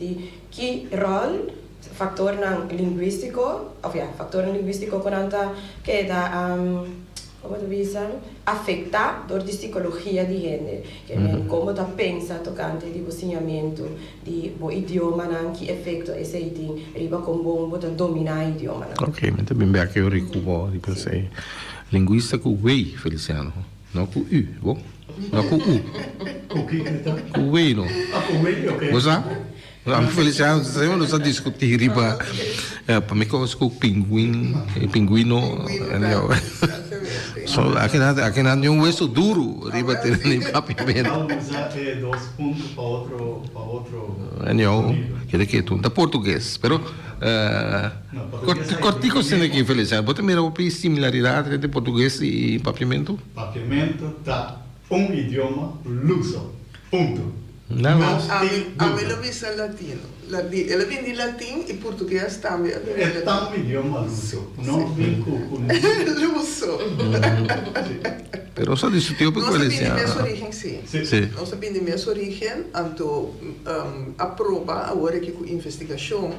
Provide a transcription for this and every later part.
Di ki ròl faktornan lingwístiko, òf ya, faktornan lingwístiko ku nan ta keda, komo ta bisa, afektá dor di sikologia di hende. Ke men kon bo ta pensa tokante di bo siñamentu di bo idiomanan, ki efekto esei tin riba kon bon bo ta dominá e idiomanan. Ok, mi ta bin bek e ori ku bo riba esei. Lingwista ku wei, Feliciano. No ku u, bo? No ku u. Ku kiko ta? Ku wei no. Ah, ku wei, ok. Bo sa? Ami Feliciano sa nos a diskutí riba pa mi kos ku pinguin, pinguino. Pinguino, exactamente. So akinan akinan tin un weso duru riba tereno di Papiamento. Nan usa e dos punto pa otro pa otro. Anyhow, keda ketu. Ta portugues, pero Cortico asina aki, Feliciano. Bo ta mira hopi similaridat entre portugues y papiamento? Papiamento ta un idioma luso. Punto. No. No tin duda. Ami lo bisa latino. El a bin di latin y portugues tambe a bin di latin. E ta un idioma luso. No bin cu cu Luso. Pero nos a discuti hopi cu Nos a bin di Feliciano. mes origen, si. Si. Nos a bin di mes origen, anto a proba awor aki cu investigacion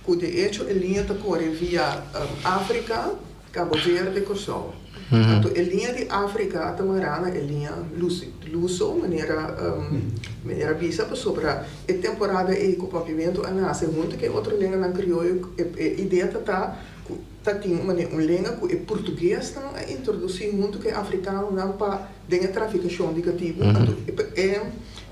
Ku de echo e liña ta kore via Afrika, Kabo Verde, Kòrsou. Anto e liña di Afrika ta mará na e liña Luso, manera meneer a bisa, pasobra e temporada ei ku papiamentu a nase huntu ku e otro lenganan krioyo, e idea ta ta ku ta tin manera un lenga ku e portuguesnan a introdusí huntu ku e afrikanonan pa den e trafikashon di katibu. Anto e.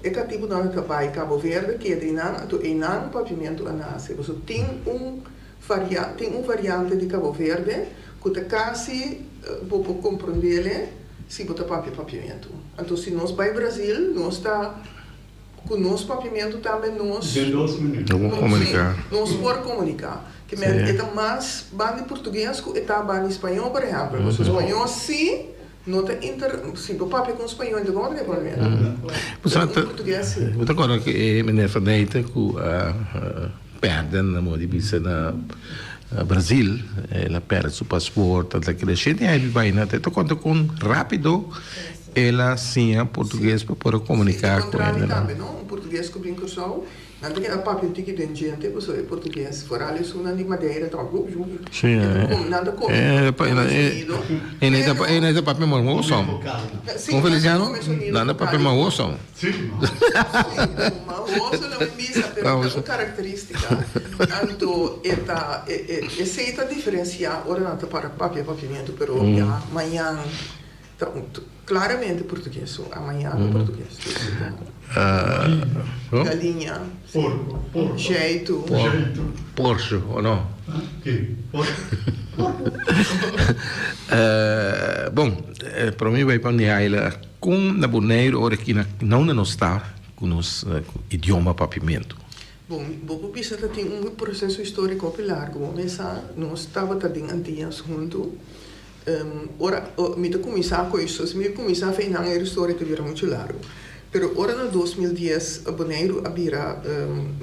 E katibunan ta bai Cabo Verde keda einan, anto einan papiamentu a nase. Pasobra tin un varia tin un variante di Cabo Verde ku ta kasi bo por komprondele si bo ta papia papiamentu. Anto si nos bai Brazil nos ta ku nos papiamentu tambe nos Den dos minuut. No por komuniká. Si, nos por komuniká. Ke men e ta mas ban di portugues ku e ta ban di spañó por ehèmpel. Pasobra spañó si. No ta inter, si bo papia ku un spañol ta komo ta papiamento. Pero un portugues si. Bo ta kòrda ku e meneer Van Nijten ku a pèrdè na modo di bisa na Brazil, el a pèrdè su pasport, ta keda shete aña di bai na ta konta kon rápido el a siña portugues pa por a komuniká ku hende. Tambe no, un portugues ku bin Kòrsou Nan ta keda papia un tiki den djente pasobra e portugues, foral esunnan di Madeira ta Sí, nan ta come sonido. E nan ta papia mahoso. Sí, Con Feliciano, nan ta papia mahoso. Sí, mahoso lo mi bisa, pero ta un caracteristica. Anto e ta, esey ta diferencia ora nan ta para papia papiamento, pero ya mañan. Ta un claramente portugues so a mañana portugues galiña jeitu. Porsche o no? Bon, prome bai pa Nihaila kon na Boneiru ora ki na unda nos ta ku nos idioma papiamentu? Bon, bo por bisa ta tin un proseso historico hopi largo. Bo mesa nos tabata den Antillas huntu. Ora mi ta kuminsá ku esto, si mi kuminsá fe nan e historia ta bira muchu largu. Pero ora na 2010 Boneiru a bira un,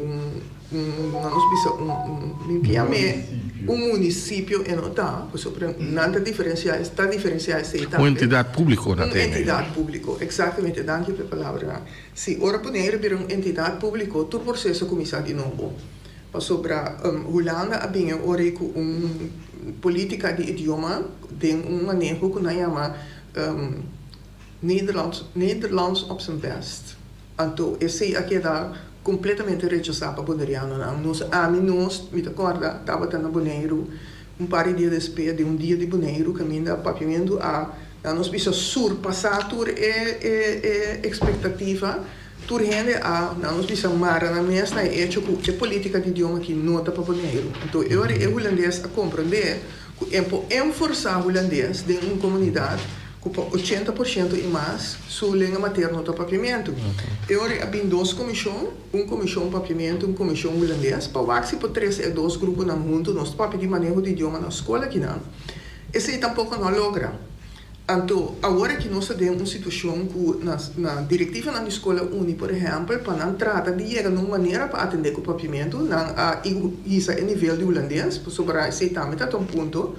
un, nan nos bisa un, un, mi ke yam'é un munisipio e no ta, pasobra nan ta diferensiá, ta diferensiá esei tambe. Un entidat públiko nan Un tene. entidat públiko, eksaktamente, danki pa e palabranan. Si, ora Boneiru bira un entidat públiko tur proseso a kuminsá di nobo. Pasobra Hulanda a bin e ora ei ku un politica di idioma den un maneho ku nan yama Nederlands, Nederlands op zijn best. Anto esei a keda kompletamente rechasá pa bonerianonan. Nos, ami, nos, mi ta kòrda tabata na Boneiru un par di dia despe di un dia di Boneiru kaminda papiamentu a nan nos bisa surpasá tur e e e ekspektativa. Tur hende a, nan nos bisa, mara nan mes na e echo ku e politika di idioma aki no ta pa Boneiru. Anto e ora e hulandes a komprondé ku e por enforsá hulandes den un komunidat ku pa 80% i mas su lenga materno ta papiamentu. E ora a bin dos komishon, un komishon papiamentu, un komishon hulandes, pa wak si por trese e dos gruponan huntu. Nos ta papia di maneho di idioma na skol akinan. Esei tampoko no a logra. Anto, awor aki nos ta den un situashon ku na na direktivanan di Skola Uni, por ehèmpel, pa nan trata di yega na un manera pa atendé ku papiamentu, nan a hisa e nivel di hulandes, pasobra esei tambe ta ta un punto.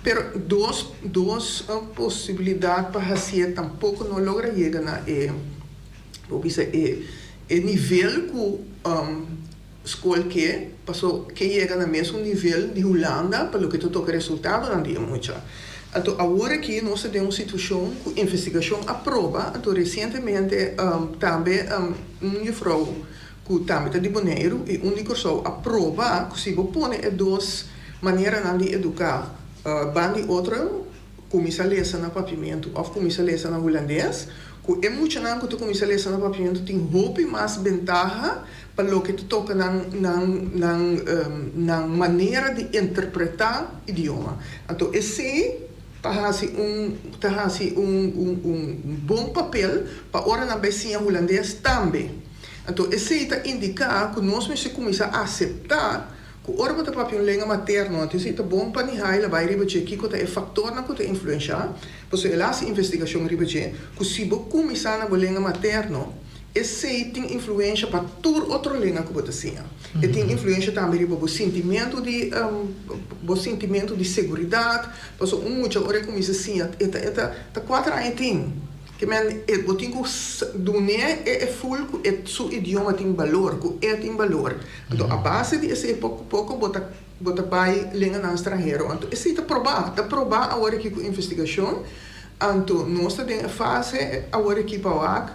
Pero dos dos posibilidat pa hasié tampoko no logra yega na e, bo bisa e e nivel ku. Skol ke paso ke yega na mesun nivel di Hulanda pa loke ta toka resultadonan di e mucha. Anto awor aki nos ta den un situashon ku investigashon a proba, anto resientemente tambe un jufrou ku tambe ta di Boneiru i un di Kòrsou a proba ku si bo pone e dos maneranan di eduká ban di otro, kuminsá lesa na papiamentu òf kuminsá lesa na hulandes, ku e muchanan ku ta kuminsá lesa na papiamentu tin hopi mas bentaha pa loke ta toka nan nan nan nan manera di interpretá idioma. Anto esei ta hasi un ta hasi un un un bon papel pa ora nan bai siña hulandes tambe. Anto esei ta indiká ku nos mester kuminsá aseptá ku ora bo ta papia un lenga materno, anto esei ta bon pa Nihaila bai riba dje kiko ta e faktornan ku ta influenshá, pasobra el a hasi investigashon riba dje, ku si bo kuminsá na bo lenga materno, Esei tin influensha pa tur otro lenga ku bo ta siña. E tin influensha tambe riba bo sintimentu di bo sintimentu di seguridat. Pasobra un mucha ora e kuminsá siña e ta e ta ta kuater aña e tin. Ke men e bo tin ku dun'é e e ful ku e su idioma tin balor, ku e tin balor. Anto a base di esei poko poko bo ta bo ta bai lenganan stranhero. Anto esei ta probá, ta probá awor aki ku investigashon. Anto nos ta den e fase awor aki pa wak.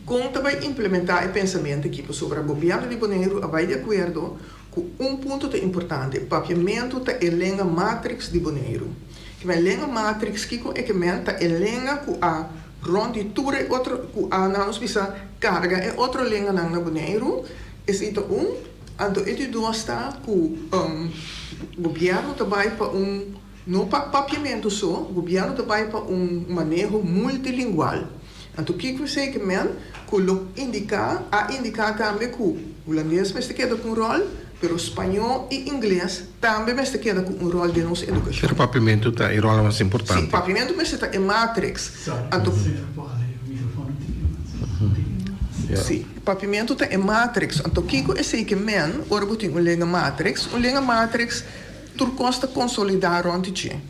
Kon ta bai implementá e pensamentu aki? Pasobra gobièrnu di Boneiru a bai di akuerdo ku un punto ta importante, papiamentu ta e lenga matriks di Boneiru. Kimen lenga matriks kiko e ke men? Ta e lenga ku a rònt di tur e otro, ku a nan nos bisa karga e otro lenganan na Boneiru. Esei ta un. Anto e di dos ta ku gobièrnu ta bai pa un, no pa papiamentu so, gobièrnu ta bai pa un maneho multilingual. Anto kiko esei ke men ku lo indiká? A indiká tambe ku hulandes mester keda ku un ròl, pero spañó i ingles tambe mester keda ku un ròl den nos edukashon. Pero papiamentu ta e ròl mas importante. Sí, papiamentu mester ta e matriks. Anto. Sí, papiamentu ta e matriks. Anto kiko esei ke men ora bo tin un lenga matriks? Un lenga matriks tur kos ta konsolidá rònt di dje.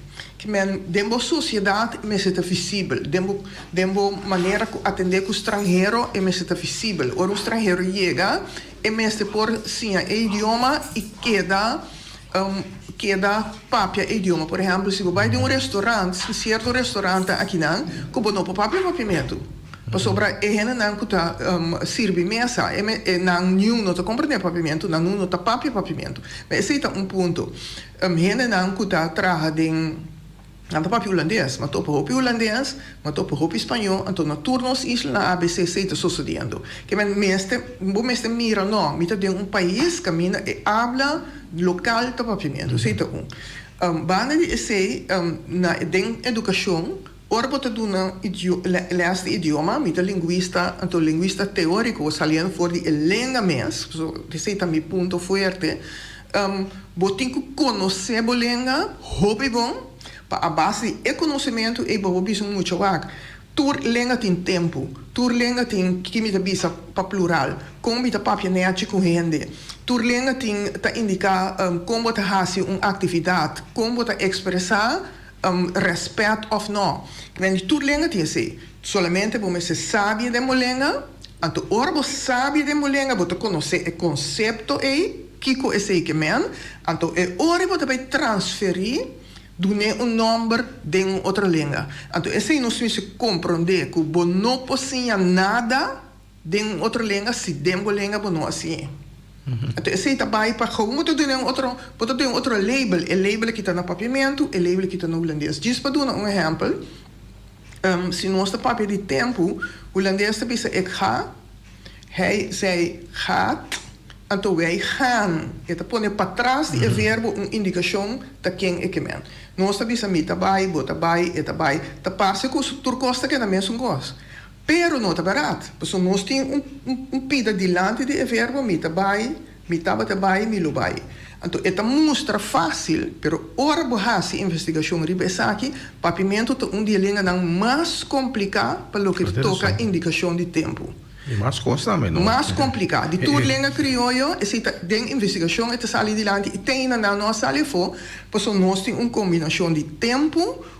Ki men den bo sosiedat e mester ta visibel, den bo den bo manera ku atendé ku stranhero e mester ta visibel. Ora un stranhero yega e mester por siña e idioma i keda keda papia e idioma. Por ehèmpel si bo bai den un restorant, sierto restorantnan akinan ku bo no por papia papiamentu pasobra e hendenan ku ta sirbi mesa e nan niun no ta komprendé papiamentu, nan no ta papia papiamentu. Esei ta un punto. Hendenan ku ta traha den, nan ta papia hulandes, ma topa hopi hulandes, ma topa hopi spañó, anto na tur nos islanan abc ta sosodiendo. Ke men mester, bo mester mira no, mi ta den un pais kaminda e abla lokal ta papiamentu, esei ta un. Banda di esei, na den edukashon, Ora bo ta duna les di idioma, mi ta linguista, anto linguista teóriko, saliendo for di e lenga mes, pasobra esei ta mi punto fuerte, bo tin ku konosé bo lenga hopi bon, pa a base di e konosementu ei bo por bisa un mucha wak. Tur lenga tin tempu, tur lenga tin ki mi ta bisa pa plural, kon mi ta papia nèchi ku hende, tur lenga tin ta indiká kon bo ta hasi un aktividat, kon bo ta ekspresá Rèspèt òf nò. Men di tur lenga tin esei. Solamente bo mester sabia den bo lenga, anto ora bo sabia den bo lenga bo ta konosé e konsepto ei, kiko esei ke men, anto e ora bo ta bai transferí, dun'é un nòmber den un otro lenga. Anto esei nos mester komprondé ku bo no por siña nada Den un otro lenga si den bo lenga bo no a siñ'é. Anto esei ta bai pa gewoon bo ta duna un otro, bo ta duna un otro label. E label aki ta na papiamentu, e label aki ta na hulandes. Djis pa duna un ehèmpel, si nos ta papia di tempu, hulandes ta bisa ik ga, hij, zij gaat, anto wij gaan. E ta pone patras di e verbo un indikashon ta ken e ke men. Nos ta bisa mi ta bai, bo ta bai, e ta bai. Ta parse ku tur kos ta keda mesun kos. Pero no ta barat, pasobra nos tin un pida dilanti di e verbo mi ta bai, mi tabata bai, mi lo bai. Anto e ta mustra fácil, pero ora bo hasi investigashon riba esaki, papiamentu ta un di e lenganan mas kompliká pa loke ta toka indikashon di tempu. I mas kos tambe, no? Mas kompliká. Di tur lenga krioyo, esei ta den investigashon e ta sali dilanti i te ainda nan no a sali afó, pasobra nos tin un kombinashon di tempu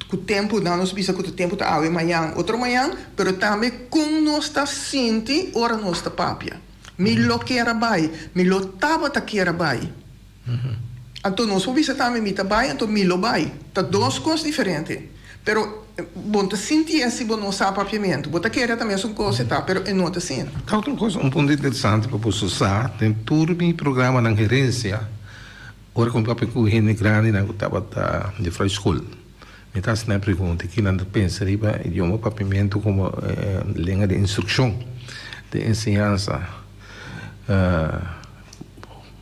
Ku tempu nan nos bisa ku ta tempu ta awe mañan otro mañan, pero tambe kon nos ta sinti ora nos ta papia. Mi lo kier a bai, mi lo tabata kier a bai. Anto nos por bisa tambe mi ta bai, anto mi lo bai. Ta dos kos diferente. Pero bo no ta sintié si bo no sa papiamentu. Bo ta kere ta mesun kos e ta, pero e no ta asina. Ta otro kos, un punto interesante pa boso sa, den tur mi programanan herencia, ora ku mi papia ku hende grandinan ku tabata jufrou skol, mi ta hasi nan e pregunta ki nan ta pensa riba idioma papiamentu komo lenga di instrukshon, di enseñansa.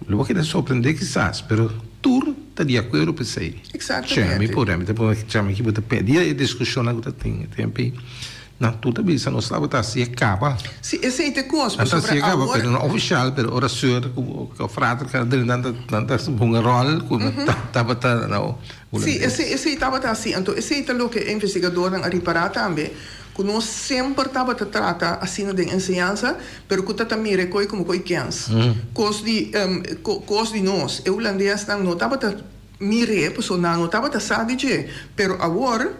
Lo bo keda sorprendé kisas, pero tur ta di akuerdo pa esei. Exactamente. Mi por mi ta pone chami ki bo ta p'e dia e diskushonnan ku ta tin e tempu ei, nan tur ta bisa nos tabata hasi e kaba. Si, esei ta e kos, Nan ta pasobra hasi e kaba, awor. pero no ofishal, pero ora soeur ku frater ka drenta nan ta nan ta hunga ròl ku nan tabata na Si, esei esei tabata hasi. Anto esei ta loke e investigadornan a ripará tambe, ku nos semper tabata trata asina den enseñansa, pero ku ta ta mira e koi komo koi kens. Kos di kos di nos. E hulandesnan no tabata mir'é pasobra nan no tabata sa di dje. Pero awor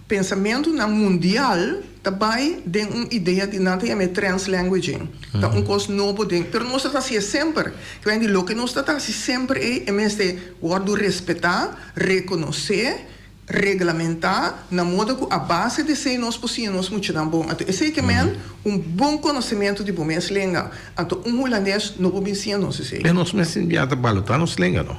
pensamentunan mundial ta bai den un idea di nan ta yama e translanguaging. Ta un kos nobo den pero nos ta ta hasié semper. Kiba di loke nos ta ta hasi semper ei e mester wòrdu respetá, rekonosé. Reglamentá na moda ku a base di esei nos por siña nos muchanan bon. Anto esei ke men un bon konosementu di bo mes lenga. Anto un hulandes no por bin siña nos esei. Pero nos mes tin bia ta balotá nos lenga no?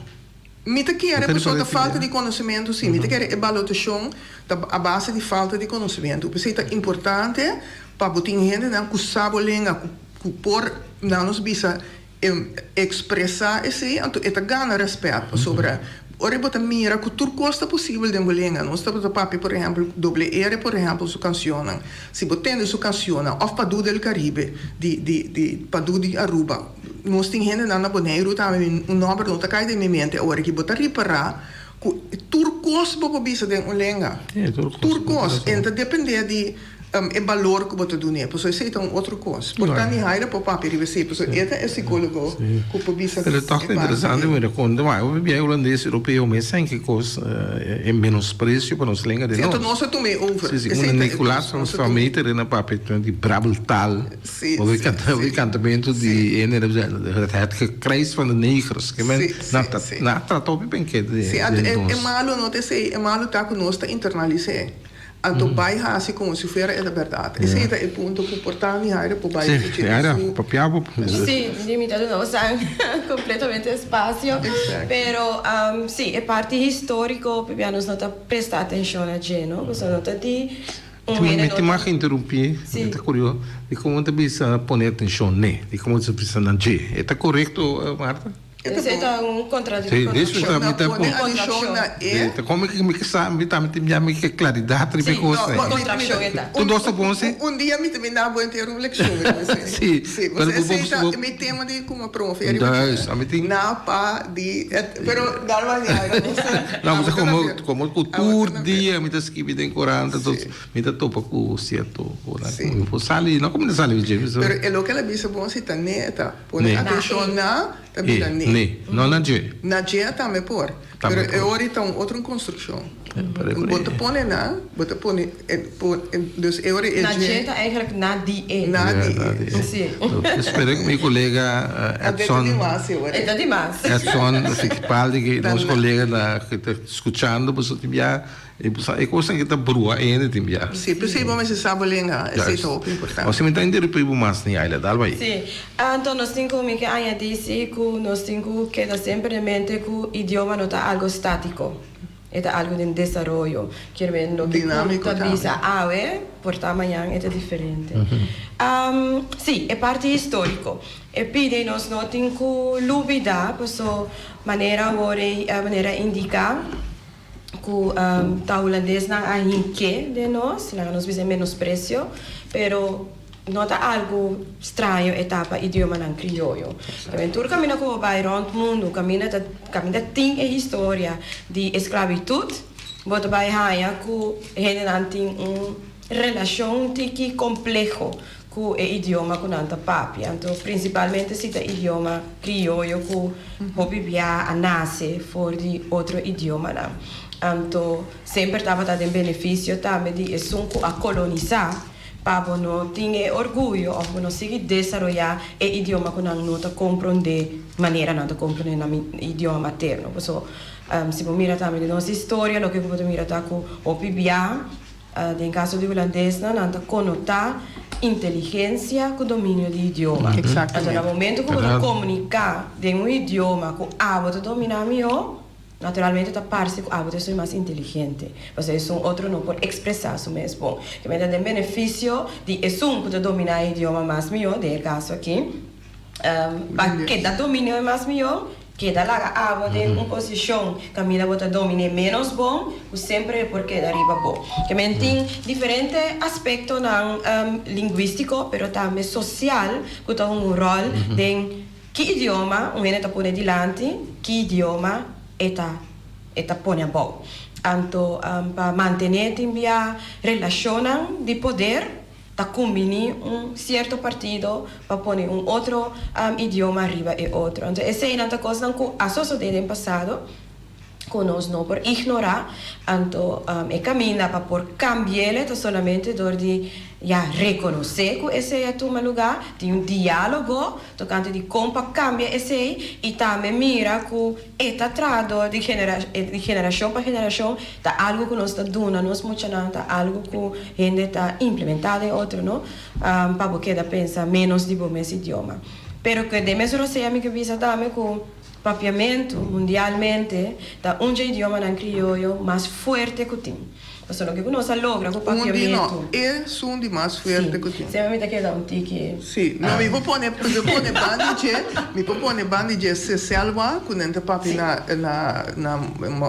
Mi ta kere pasobra ta falta di konosementu si. Mi ta kere e balotashon ta a base di falta di konosementu. P'esei ta importante pa bo tin hendenan ku sa bo lenga, ku por nan nos bisa E expresa esey anto e ta gana respet pasobra ora bo ta mira cu tur cos ta posibel den bo lenga. Nos tabata papia por ehempel cu Doble R por ehempel su cancionnan. Si bo tende su cancionnan of Padu del Caribe di di di Padu di Aruba. Nos tin hendenan na Boneiru tambe mi un nomber no ta cay den mi mente awor aki. Bo ta ripara cu tur cos bo por bisa den un lenga. Tur cos. En ta depende di. E balor ku bo ta dun'é, pasobra esei ta un otro kos. Por ta Mihaila por papia riba esei, pasobra e ta e sikólogo ku por bisa Pero tòg ta interesante mira kon ta bai. Hopi bia e hulandes europeo mes sa ke kos e menospresio pa nos lenga di nos. Si, anto nos a tum'é over. Si, si, unda Nicolaas van van Meter a papia di brabbeltaal. Hopi kantamentu di hende het gekrijs van de negers. Ke men nan ta nan a trata hopi benke den nos. Si, anto e malu no ta esei, e malu ta ku nos ta internalis'é. Anto bai hasi komo si fuera e ta bèrdat. Esei ta e punto ku por ta mi Haira por bai Sí, kuchi Haira, su. papia bo. Sí, di mi ta duna bosan completamente espacio. Exacto. Pero sí, e parti historico pabia nos no ta presta atencion na dje, no? Pasobra no ta di un hende Mi no tin ta. mag interumpi, Sí. mi ta curioso di como ta bisa pone atencion n'e, di como ta bisa na dje. E ta corecto, Martha? Esei ta un Sí, de eso contradiccion. mi ta Pone atencion na e. Ta como mi ke sa, mi tambe tin ya mi ke claridad riba e Sí, cos no, ei. contraccion e ta. Tur dos ta bon, sí? Un dia mi ta bin da bo entero un leccion riba esei. Sí, Sí, pero pasobra bo esei ta bo mi tema di como profe riba Juist, ami tin. Na pa di et, pero dar ba di aira nos ta. No, Abo ta como na como cu abo ta tur na dia mi ta skibi den corant, Sí. mi ta topa cu cierto ora Sí. cu mi por sali, no como mi ta sali dje, Pero e loke el a bisa bon si ta neta. Pone Ne. atencion na ta bira E, ne. ne. No na dje. Na dje tambe por. Tambe Pero e por. ora ta un otro construccion. Pero Bo ta pone na, bo ta pone e po dus e ora e Na dje dje. ta eigenlijk na di e. Na Ja, di na e. di e. Si. Espera cu mi colega A beta Edson. di mas e ora. E ta di mas. Edson Fittipaldi, que Ta nos na. colega na, que ta scuchando boso tin bia. E bo sa e kosnan ke ta brua hende tin bia. Sí, p'esei bo mester sa bo lenga, esei ta hopi importante. Ose mi ta interrumpí bo mas ni Ayla, dal bai. Sí, anto nos tin ku mi ke añadí sí ku nos tin ku keda semper den mente ku idioma no ta algo státiko, e ta algo den desaroyo. Kier men loke ku ta bisa awe por ta mañan e ta diferente. Sí, e parti históriko. E pidi nos no tin ku lubidá paso manera awor ei manera indiká. Ku ta hulandesnan a hink'é den nos, laga nos bisa e menospresio, pero no ta algu straño e ta pa idiomanan krioyo. Tamen tur kaminda ku bo bai rònt mundu, kaminda ta kaminda tin e historia di esklabitut, bo ta bai haña ku hendenan tin un relashon tiki kompleho ku e idioma ku nan ta papia. Anto prinsipalmente si ta idioma krioyo ku hopi bia a nase for di otro idiomanan. Anto semper tabata den benefisio tambe di esun ku a kolonisá. Pa bo no tin e orguyo òf bo no sigui desaroyá e idioma ku nan no ta komprondé manera nan ta komprondé nan idioma materno. Paso si bo mira tambe den nos historia loke ku bo ta mira ta ku hopi bia den kaso di hulandesnan nan ta konotá inteligensia ku dominio di idioma. Anto na momento ku bo ta komuniká den un idioma ku abo ta dominá mihó, Naturalmente ta parse ku abo ta esun mas inteligente, pasobra esun otro no por ekspresá su mes bon. Ke mester den benefisio di esun ku ta dominá e idioma mas mihó, den e kaso aki, pa keda domin'é e mas mihó, keda laga abo den un posishon kaminda bo ta domin'é ménos bon, ku semper e por keda riba bo. Ke men tin diferente aspektonan lingwístiko, pero tambe sosial ku ta hunga un ròl den. Ki idioma un hende ta pone dilanti, ki idioma e ta e ta pone abou. Anto pa mantené tin bia relashonnan di poder ta kumbiní un sierto partido pa pone un otro idioma riba e otro. Anto eseinan ta kosnan ku a sosodé den pasado. ku nos no por ignorá, anto e kaminda pa por kambi'el ta solamente dor di ya rekonosé ku esei a tuma lugá, tin un diálogo tokante di kon pa kambia esei i tambe mira ku e ta traha dor di di generashon pa generashon, ta algu ku nos ta duna nos muchanan, ta algu ku hende ta implementá den otro no, pa bo keda pensa ménos di bo mes idioma. Pero ku den mes rosea mi ke bisa tambe ku. Papiamentu, mundialmente, ta un dje idiomanan krioyo mas fuerte ku tin. Pasobra loke ku nos a logra ku Un di no, papiamentu. esun di mas fuerte Sí, ku tin. semper mi ta keda un tiki. Sí, no, mi por pone, mi por pone ban di dje, mi por pone ban di dje Seselwa, ku nan ta papia Sí. na, na, na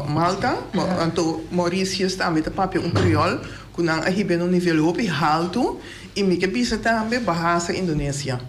Malta, anto Mauritius tambe ta papia un kriol ku nan a hib'é na un nivel hopi haltu, i mi ke bisa tambe Bahasa Indonesia.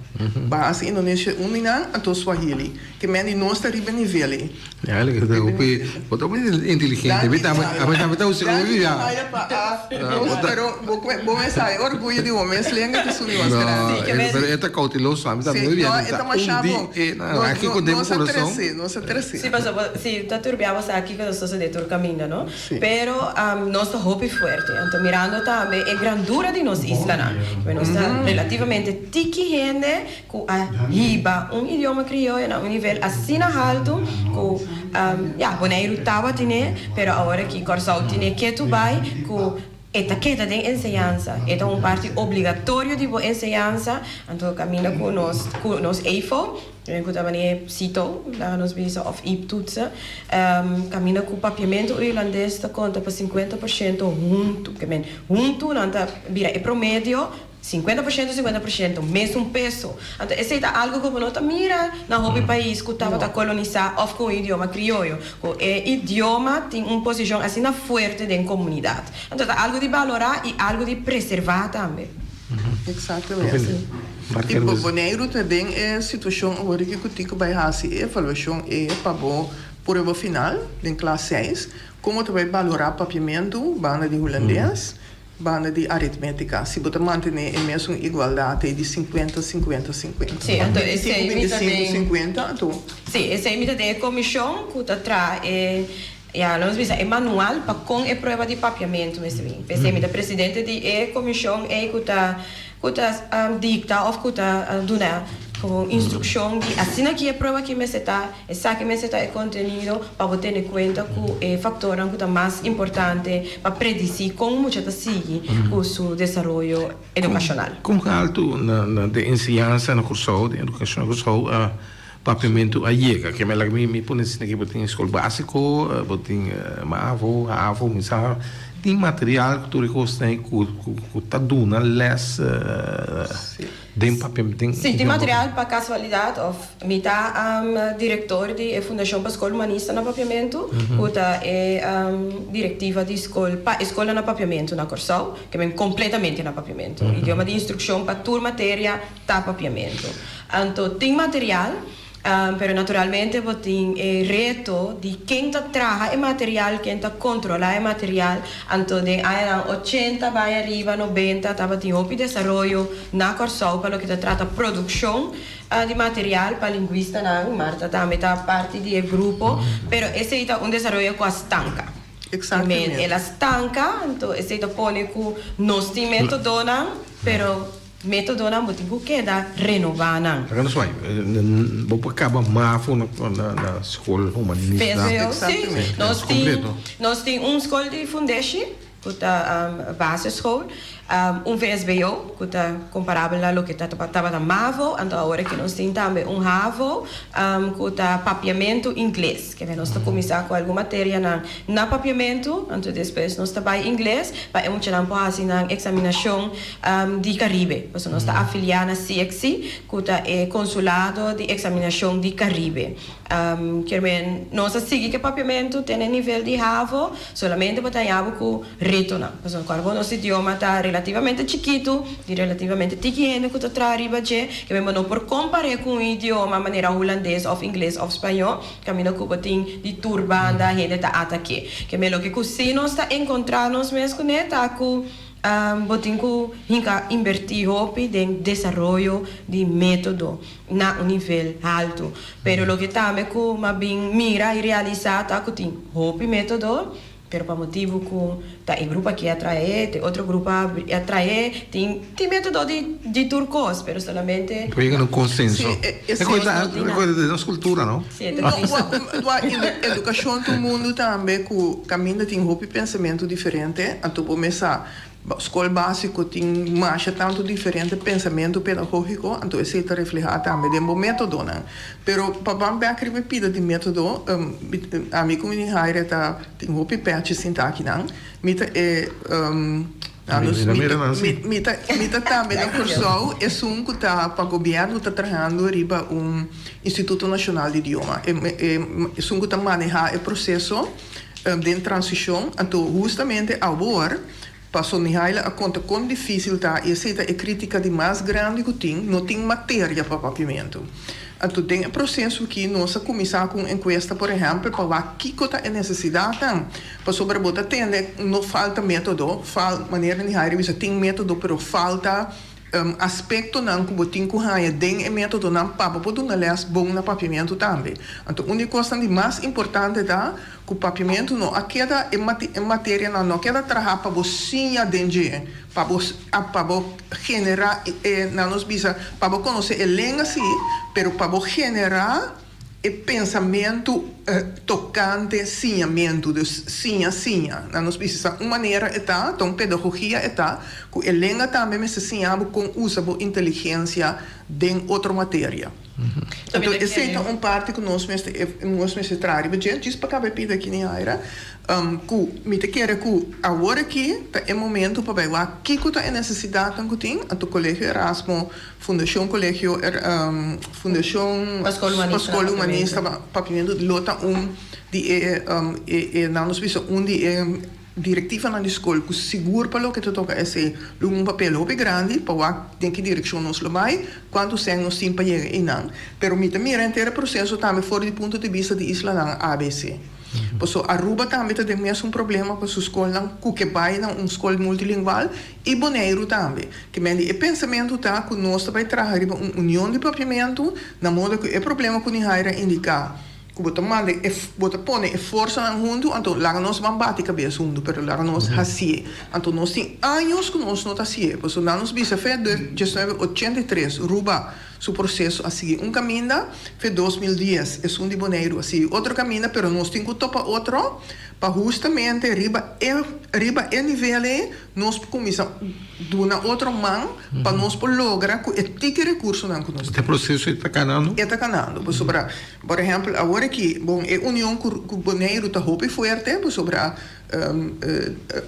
Bahasa Indonesia un di nan, anto Swahili. Ke men di nos ta riba e nivel ei. Eigenlijk ta hopi, bo ta hopi inteligente. Mi tambe, ami tambe ta usa hopi ya. Danki pa a nos, pero bo bo mes sa e orguyo di bo mes lenga ta subi mas grandi. No, pero e ta cauteloso, ami tambe Sí, hopi no, ya. e ta masha Un di bon. e nan Nos aki ku den nos a corazon. trese, nos a trese. Sí, pasobra bo, sí, ta turbia bo sa kiko ta sosode tur kaminda, no? Sí. Pero nos ta hopi fuerte. Anto mirando tambe e grandura di nos islanan, ku nos ta relativamente tiki hende, ku a hiba un idioma krioyo na un nivel asina haltu ku ya Boneiru tabatin'é pero awor aki Kòrsou tin'é ketu bai ku e ta keda den enseñansa e ta un parti obligatorio di bo enseñansa anto kaminda ku nos ku nos EIFO ku ta manera CITO laga nos bisa òf IB-toetsen kaminda ku papiamentu Hulandes ta konta pa 50% huntu ke men huntu nan ta bira e promedio 50% 50%, mesun peso. Anto esei ta algu ku bo no ta mira na hopi pais ku tabata kolonisá òf ku un idioma krioyo, ku e idioma tin un posishon asina fuerte den komunidat. Anto ta algu di balorá i algu di preservá tambe. Eksaktamente. I bo Boneiru ta den e situashon awor aki ku tin ku bai hasi e evaluashon e pa bo prueba final den klas seis, komo ta bai balorá papiamentu banda di hulandes. Banda di aritmétika, si bo ta mantené e mesun igualdat ei di 50, 50, 50. Sí, anto esei mi ta 25, den. 50, anto. Sí, esei mi ta den e komishon ku ta traha e, ya, lo nos bisa e manual pa kon e prueba di papiamentu mester bin. P'esei mi ta presidente di e komishon ei ku ta ku ta dikta òf ku ta duna komo instrukshon di asina ki e prueba ki mester ta. Esaki mester ta e kontenido pa bo tene kuenta ku e faktornan ku ta mas importante pa predisí kon un mucha ta sigui ku su desaroyo edukashonal. Kon haltu na den enseñansa na Kòrsou, den edukashon na Kòrsou, papiamentu a yega? Ke mel mi pone asina ke bo tin skol básiko, bo tin mavo, havo, mi sa tin material ku tur e kosnan ku ta duna lès. Den papia den. Si tin material pa casualidad of mi ta director di e Fundacion pa Scol Humanista na Papiamentu cu ta e directiva di scol pa e scolnan na Papiamentu na Corsou ke men completamente na Papiamentu. Idioma di instruccion pa tur materia ta Papiamentu. Anto tin material. Pero naturalmente bo tin e reto di ken ta traha e material, ken ta controla e material. Anto den añanan ochenta bai ariba, nobenta, tabatin hopi desaroyo na Kòrsou pa loke ta trata produccion di material pa linguistanan. Martha tambe ta parti di e grupo, pero esei ta un desaroyo cu a stanca. Exactamente. El a stanca, anto esei ta pone cu nos tin metodonan. Pero métodonan bo tin ku keda renobá nan. Laga nos bai. Bo por kaba mavo na na skol humanista. VSBO, sí. Nos tin nos tin un skol di fundeshi ku ta basisschool, un VSBO ku ta komparabel na loke ta tabata mavo, anto awor aki nos tin tambe un havo ku ta papiamentu ingles. Kende nos ta kuminsá ku algun materianan na papiamentu, anto despues nos ta bai ingles pa e muchanan por hasi nan eksaminashon di Karibe. Pasobra nos ta afiliá na CXC, ku ta e konsulado di eksaminashon di Karibe. Kier men nos a sigui ku e papiamentu te na e nivel di havo, solamente bo ta haña bo ku retonan. Pasobra kòrda bo nos idioma ta relativamente chikitu, tin relativamente tiki hende ku ta traha riba dje, kier men bo no por kompar'é ku un idioma manera hulandes òf ingles òf spañó. Caminda cu bo tin di tur banda hende ta atake. Ke me loke cu si nos ta encontra nos mes cune ta cu bo tin cu hinca inberti hopi den desaroyo di metodo na un nivel halto. Pero loke tambe cu m'a bin mira y realisa ta cu tin hopi metodo. Pero pa motibu ku ta e grupo aki a trae, ta e otro grupo a trae, tin tin metodo di di tur kos, pero solamente. Por yega na un konsenso. Sí, e E kos ta e kos ta den nos kultura, no? Sí, e ta tristu. No, wak edukashon ta un mundu tambe ku kaminda tin hopi pensamentu diferente, anto bo mes sa Skol básiko tin masha tantu diferente pensamentu pedagógiko, anto esei ta reflehá tambe den bo métodonan. Pero pa ban bèk riba e pida di método, ami ku mi Haire ta tin hopi pèchi sinta akinan. Mi ta e mi ta mi ta tambe na Kòrsou esun ku ta pa gobièrnu ta trahando riba un Instituto Nashonal di Idioma, esun ku ta manehá e proseso. Den transishon, anto hustamente awor, Pastor Mihaila a konta kon difísil ta i esei ta e krítika di mas grandi ku tin, no tin materia pa papiamentu. Anto den e proseso aki nos a kuminsá ku un enkuesta por ehèmpel pa wak kiko ta e nesesidatnan, pasobra bo ta tende no falta método, fal manera Mihaila bisa tin método pero falta Aspektonan ku bo tin ku haña den e métodonan pa bo por duna lès bon na papiamentu tambe. Anto un di e kosnan di mas importante ta ku papiamentu no a keda e e materianan no a keda traha pa bo siña den dje, pa bo pa bo generá e nan nos bisa pa bo konosé e lenga sí, pero pa bo generá e pensamentu tokante siñamentu, dus siña siña. Nan nos bisa sa un manera e ta, ta un pedagogia e ta, ku e lenga tambe mester siña bo kon usa bo inteligensia den otro materia. Anto esei ta un parti ku nos mester nos mester traha riba dje. Djis pa kaba e pida aki Nihaira, ku mi ta kere ku awor aki ta e momento pa bai wak kiko ta e nesesidatnan ku tin, anto Kolegio Erasmo Fundashon Kolegio Fundashon Pa Skol Pa Skol Humanista Papiamentu lo ta un di e e nan nos bisa un di e direktivanan di skol ku sigur pa loke ta toka esei lo un papel hopi grandi pa wak den ki direkshon nos lo bai kuantu sèn nos tin pa yega einan pero mi ta mira henter e proseso tambe for di punto di bista di islanan abc. Paso Aruba tambe ta den mesun problema pa su skolnan ku ke bai na un skol multilingual i Boneiru tambe. Ke men di e pensamentu ta ku nos ta bai traha riba un union di papiamentu na moda ku e problema ku Nihaira a indiká ku bo ta manda e bo ta pone e forsanan huntu anto laga nos ban bati kabes huntu pero laga nos hasié. Anto nos tin años ku nos no ta hasié paso nan nos bisa fe diesnuebe ochenta i tres Ruba Su proseso a sigui un kaminda, fe 2010 esun di Boneiru a sigui otro kaminda, pero nos tin ku topa otro pa hustamente riba e riba e nivel ei nos por kuminsá duna otro man pa nos por logra ku e tiki rekursonan ku nos E tin. proseso e ta kanando? E ta kanando, pasobra por ehèmpel awor aki, bon e union ku ku Boneiru ta hopi fuerte pasobra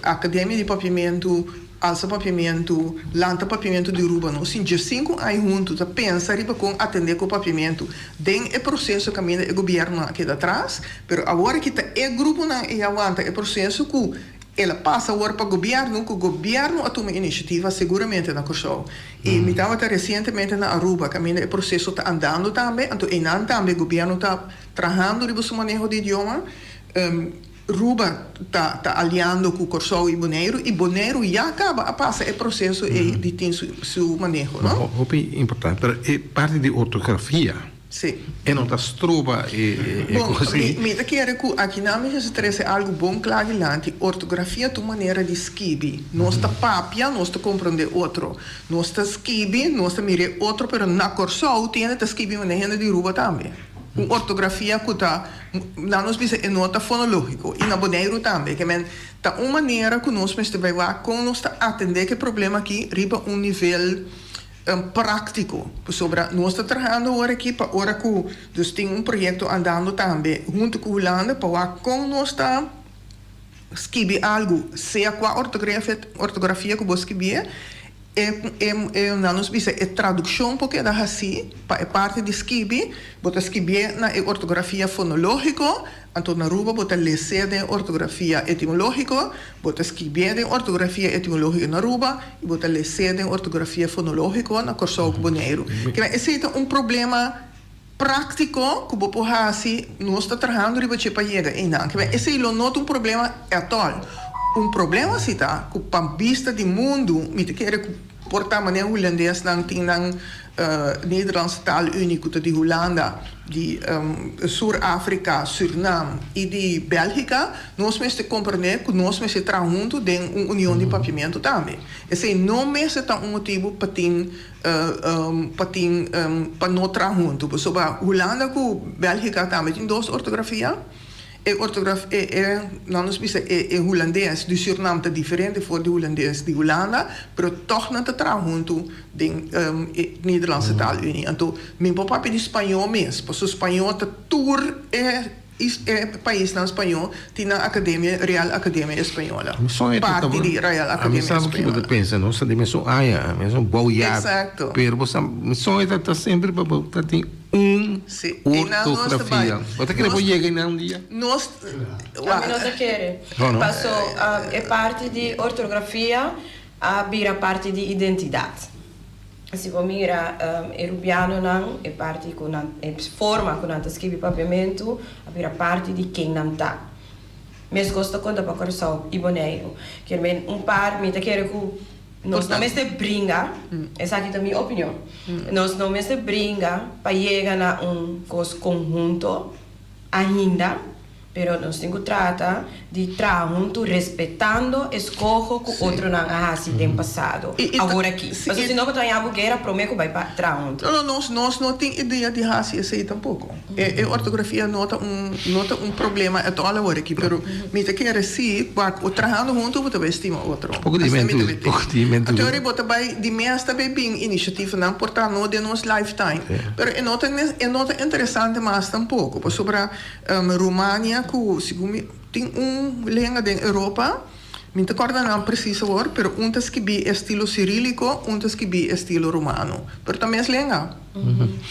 Akademia di Papiamentu, Alsa Papiamentu, Lanta Papiamentu di Aruba nos tin diesinku aña huntu ta pensa riba kon atendé ku papiamentu den e proseso kaminda e gobièrnunan a keda atras, pero awor aki ta e gruponan ei a wanta e proseso ku el a pasa awor pa gobièrnu, ku gobièrnu a tuma inisiativa seguramente na Kòrsou. I mi tabata resientemente na Aruba kaminda e proseso ta andando tambe, anto einan tambe gobièrnu ta trahando riba su maneho di idioma. Ruba ta ta aliando ku Kòrsou i Boneiru i Boneiru ya kaba a pasa e proseso ei di tin su su maneho, no? Hopi importante, pero e parti di ortografia. Si. E no ta stroba e Bon, kos mi, ei. mi ta kere ku akinan mi mester trese algu bon kla dilanti. Ortografia ta un manera di skibi. Nos ta papia, nos ta komprondé otro. Nos ta skibi, nos ta mira e otro, pero na Kòrsou tin hende ta skibi manera hende di Aruba tambe. Un ortografia ku ta, nan nos bisa e no ta fonológiko. I na Boneiru tambe. Ke men, ta un manera ku nos mester bai wak kon nos ta atendé ku e problema aki riba un nivel práktiko. Pasobra nos ta trahando awor aki pa ora ku dus tin un proyekto andando tambe huntu ku Hulanda pa wak kon nos ta skibi algu, sea kua ortografia ku bo skibié, e e nan nos bisa e tradukshon por keda hasí pa e parti di skibi, bo ta skibié na e ortografia fonológiko, Anto na Aruba bo ta les'é den ortografia etimológiko, bo ta skibié den ortografia etimológiko na Aruba i bo ta les'é den ortografia fonológiko na Kòrsou ku Boneiru. Keda esei ta un problema práktiko ku bo por hasi, nos ta trahando riba dje pa yega einan. Keda esei lo no ta un problema ètòl. Un problema si ta ku pa bista di mundu mi ta kere ku por ta manera hulandesnan tin nan Nederlandse Taalunie ku ta di Hulanda, di Sur Afrika, Surnam i di Bèlgika, nos mester komprendé ku nos mester traha huntu den un union di papiamentu tambe. Esei no mester ta un motibu pa tin pa tin pa no traha huntu, pasobra Hulanda ku Bèlgika tambe tin dos ortografia. E ortograf e e nan nos bisa e e hulandes di Surnam ta diferente for di hulandes di Hulanda, pero tòg nan ta traha huntu den e Nederlandse Taalunie. Anto mi por papia di spañó mes, pasobra spañó ta tur e is e paisnan spañó tin nan akademia Real Academia Española, Mi soño ta parti di Real ami Academia sa bo kico ta Española. pensa nos ta di mesun aña, mesun bouwjaar, Exacto. pero bo sa mi soño ta ta semper pa bo ta tin Un Sí, i nan nos ta bai. ortografia. Bo ta kere por Nos, yega einan un dia? nos, Ami no ta kere. No, no. Paso e parti di ortografia a bira parti di identidat. Si bo mira e rubianonan, e parti ku nan, e forma ku nan ta skibi papiamentu a bira parti di ken nan ta. Meskos ta konta pa Kòrsou i Boneiru. Kier men un par, mi ta kere ku. Nos no mester bringa, esaki ta mi opinion, nos no mester bringa pa yega na un kos konhunto ainda, pero nos tin ku trata di traha huntu respetando e skoho ku otronan a hasi den pasado, awor aki. Pasobra si no bo ta haña bo guera promé ku bai pa traha huntu. No, no, nos nos no tin idea di hasi esei tampoko. E ortografia no ta un no ta un problema at all awor aki, pero mi ta kere si wak o trahando hunto bo ta bai stima otro. Poko di Asina mi ta mentu, bai poko di mentu. Anto ora bo ta bai di mes ta bai bin inisiativanan por ta no den nos lifetime, pero e no ta e no ta interesante mas tampoko, pasobra Rumania ku segun mi tin un lenga den Europa, Mi ta kòrda nan presis awor, pero un ta skibí estilo siríliko, un ta skibí estilo romano. Pero ta mes lenga.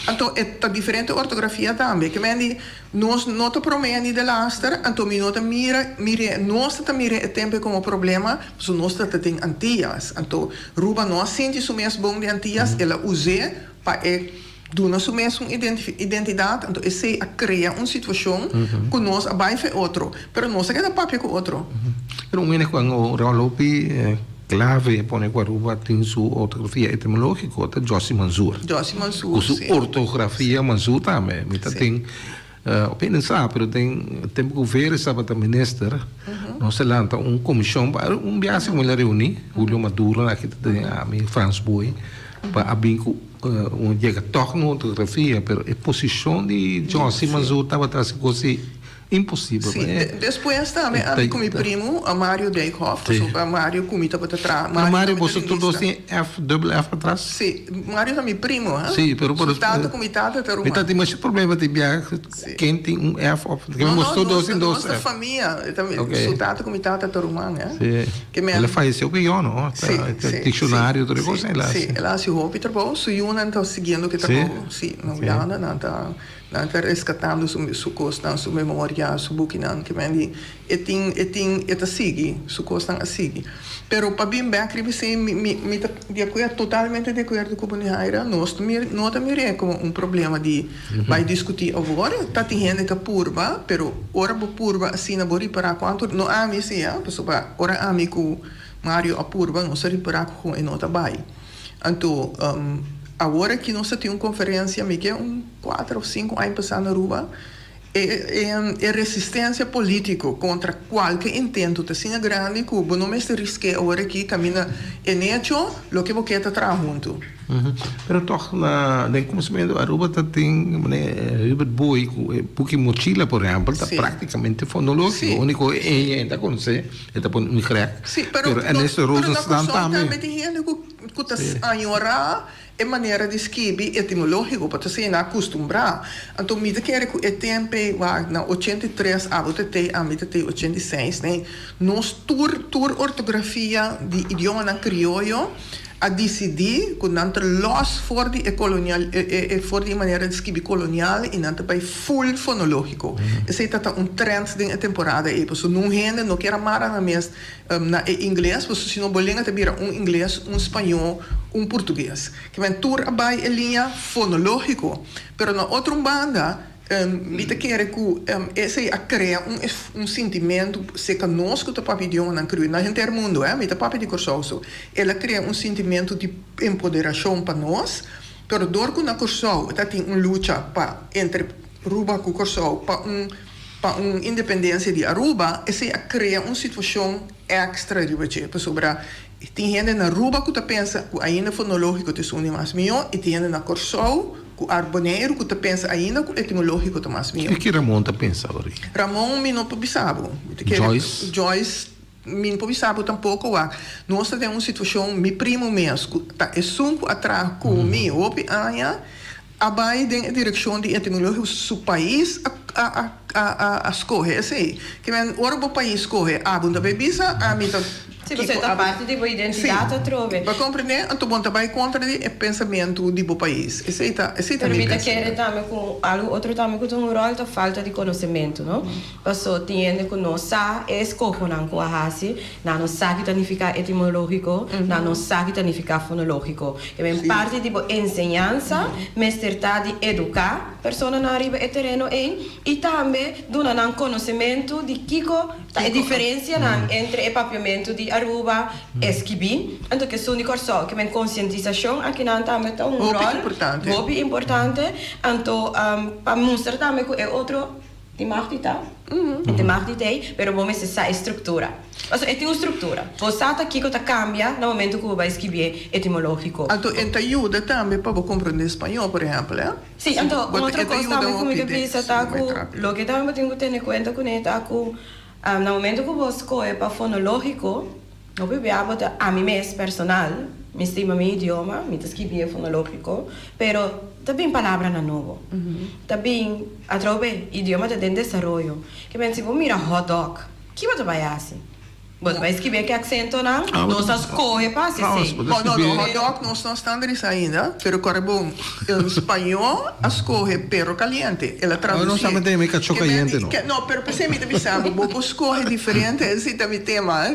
Anto e ta diferente ortografia tambe. Ke men di, nos no ta promé ni delaster, anto mi no ta mira, mir'é, nos ta ta mir'é e tempu ei komo problema, pasobra nos ta ta den Antillas. Anto Ruba no a sinti su mes bon den Antillas, el a us'é pa e duna su mes un identidat, anto esei a krea un situashon ku nos a bai fe otro, pero nos a keda papia ku otro. Pero un hende ku a ròl hopi klave pone ku Aruba tin su ortografia etimológiko ta Jossy Mansur. Jossy Mansur, Ku su si. ortografia Mansur tambe. Mi ta tin hopi hende sa, pero den tempu ku Veeris tabata minister, nos a lanta un komishon pa un biaha ku mi a reuní, Julio Maduro aki ta den ami, Frans Booi, pa a bin ku Un yega tòg na ortografia, pero e posishon di Jossy Mansur tabata hasi kos di imposibel. Sí, despues tambe ami ku mi primu Mario Dijkhoff, pasobra Mario ku mi tabata traha. Pero Mario, boso tur dos tin F, dubbel F patras? Sí, Mario ta mi primu, ha? Sí, pero Su tata ku mi tata ta ruman. Mi ta tin masha problema tin biaha ken tin un F of No, boso tur dos tin no, dos F. nos ta famia, su tata ku mi tata ta ruman, ha? Sí. El a falleció ku yo, no? Sí, sí. Diccionario, tur e cosa el a Sí, hasi. el a hasi hopi trabou. Su yunan ta siguiendo ku e trabou. Sí, na Hulanda nan ta nan ta reskatando su su kosnan, su memoria, su bukinan. Ke men di e tin e tin e ta sigui, su kosnan a sigui. Pero pa bin bèk riba esei mi mi mi ta di akuerdo, totalmente di akuerdo ku bo Nihaira. Nos ta mira no ta mir'é komo un problema di bai diskutí awor. Ta tin hende ta purba, pero ora bo purba asina bo ripará kuantu no ami si ya, pasobra ora ami ku Mario a purba nos a ripará ku e no ta bai. Anto. Awor aki nos ta tin un konferensia, mi ke un kuater òf sinku aña pasá na Aruba, e e resistensia polítiko kontra kualke intento ta asina grandi ku bo no mester risk'é awor aki kaminda en hecho loke bo ke ta traha huntu. Pero tòg na den kuminsamentu Aruba ta tin manera Hubert Booi ku e buki Mochila por ehèmpel ta praktikamente fonológiko. Úniko e eña e ta konosé e ta pone un grek. Pero Ernesto Pero na Rosenstand Kòrsou tambe. tambe tin hende ku ku ta añorá e manera di skibi etimológiko pa ta asina akustumbrá. Anto mi ta kere ku e tempe wak na 83 abo ta tei ami ta tei 86 nei nos tur tur ortografia di idiomanan krioyo a disidí ku nan ta lòs for di e kolonial e for di e manera di skibi kolonial i nan ta bai full fonológiko. Esei ta ta un trend den e temporada ei pasobra nun hende no kier a mara nan mes na e ingles pasobra si no bo lenga ta bira un ingles, un spañó, un portugues. Kimen tur a bai e liña fonológiko. Pero na otro un banda Mi ta kere ku esei a krea un un sintimentu serka nos ku ta papia idiomanan kriol na henter mundu, eh, mi ta papia di Kòrsou so. El a krea un sintimentu di empoderashon pa nos, pero dor ku na Kòrsou ta tin un lucha pa entre Ruba ku Kòrsou pa un pa un independensia di Aruba, esei a krea un situashon èkstra riba dje, pasobra tin hende na Ruba ku ta pensa ku ainda fonológiko ta esun di mas mihó i tin hende na Kòrsou Ku ar Boneiru ku ta pensa ainda ku etimológiko ta mas mihó. Kiko Ramon ta pensa awor aki? Ramon mi no por bisa bo. Mi ta kere Joyce? Joyce mi no por bisa bo tampoko wak. Nos ta den un situashon mi primo mes ku ta esun ku a traha ku mi hopi aña a bai den e direkshon di etimológiko su pais a a a a a skohe esei. Ke men ora bo pais skohe abo no ta bai bisa ami ta Si, pasobra ta parti di bo identidat atrobe. Bo a komprendé? Anto bo no ta bai kontra di e pensamentu di bo pais. Esei ta, esei ta Pero mi mi ta kere pensamentu. tambe ku algu otro tambe ku ta un ròl ta falta di konosementu, no? Paso tin hende ku no sa e eskohonan ku a hasi, nan no sa ki ta nifiká etimológiko, nan no sa ki ta nifiká fonológiko. E men parti di bo enseñansa mester ta di eduká personanan riba e tereno ei i tambe duna nan konosementu di kiko Ta e diferencianan entre e papiamento di Aruba, e skibí, anto ku esun di Kòrsou. Ke men konsientisashon akinan tambe ta un ròl hopi importante. Anto pa mustra tambe ku e otro tin mag di ta, e tin mag di t'ei, pero bo mester sa e struktura. Pasobra e tin un struktura. Bo sa ta kiko ta kambia na momento ku bo bai skibié etimológiko. Anto e ta yuda tambe pa bo komprondé spañó, por ehèmpel, e? Sí, anto un otro kos tambe ku mi ke bisa ta ku loke tambe bo tin ku tene kuenta kuné ta ku na momento ku bo skohe pa fonológiko, hopi bia bo ta, ami mes personal, mi stima mi idioma, mi ta skibi e fonológiko, pero ta bin palabranan nobo, ta bin atrobe idioma ta den desaroyo. Ke men si bo mira hotdog, ki bo ta bai hasi? Bo ta bai skibi e aksentonan? Nos a skohe pa hasi esei. No, no, no, hotdog nos no a standarisá ainda, pero kòrda bon, el spañó a skohe perro caliente, el a tradusié. No solamente mi kachó kayente no. No, pero p'esei mi ta bisa bo, bo por skohe diferente, esei ta mi tema,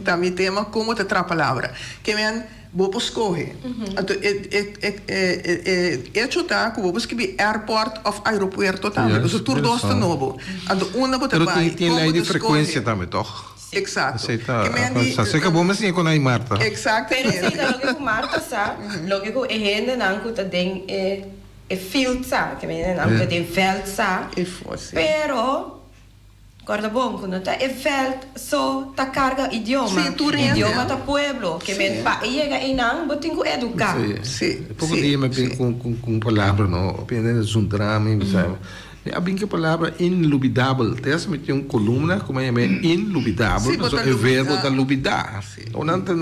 ta mi tema komo ta traha palabra. Ke men bo por skohe. Anto e e e e echo ta ku bo por skibi airport òf aeropuerto tambe, pasobra tur dos ta nobo. Anto unda bo ta Pero bai, tin kon lei bo di ta skohe. frekuensia tambe tòg? Exacto. Esei ta Ke men di sa seka bo mes siña kon ai Marta. Pero Exactamente. esei ta loke ku Marta sa, loke ku e hendenan ku ta den e e field sa, ke men hendenan ku ta den veld sa, E for, si. pero kòrda bon ku no ta e veld so ta karga idioma, Si, tur hende. idioma ta pueblo, ke men pa e yega einan bo tin ku eduká. Si, E poko si, dia mi bin si. ku ku un palabra no, opinan den zundra mi, mi sa. Mi a bin ku e palabra inlubidabel. Te hasta mi tin un kolumna ku mi a yama inlubidabel, Sí, bo ta pasobra e verbo lubidá. ta lubidá. Sí. Nan ta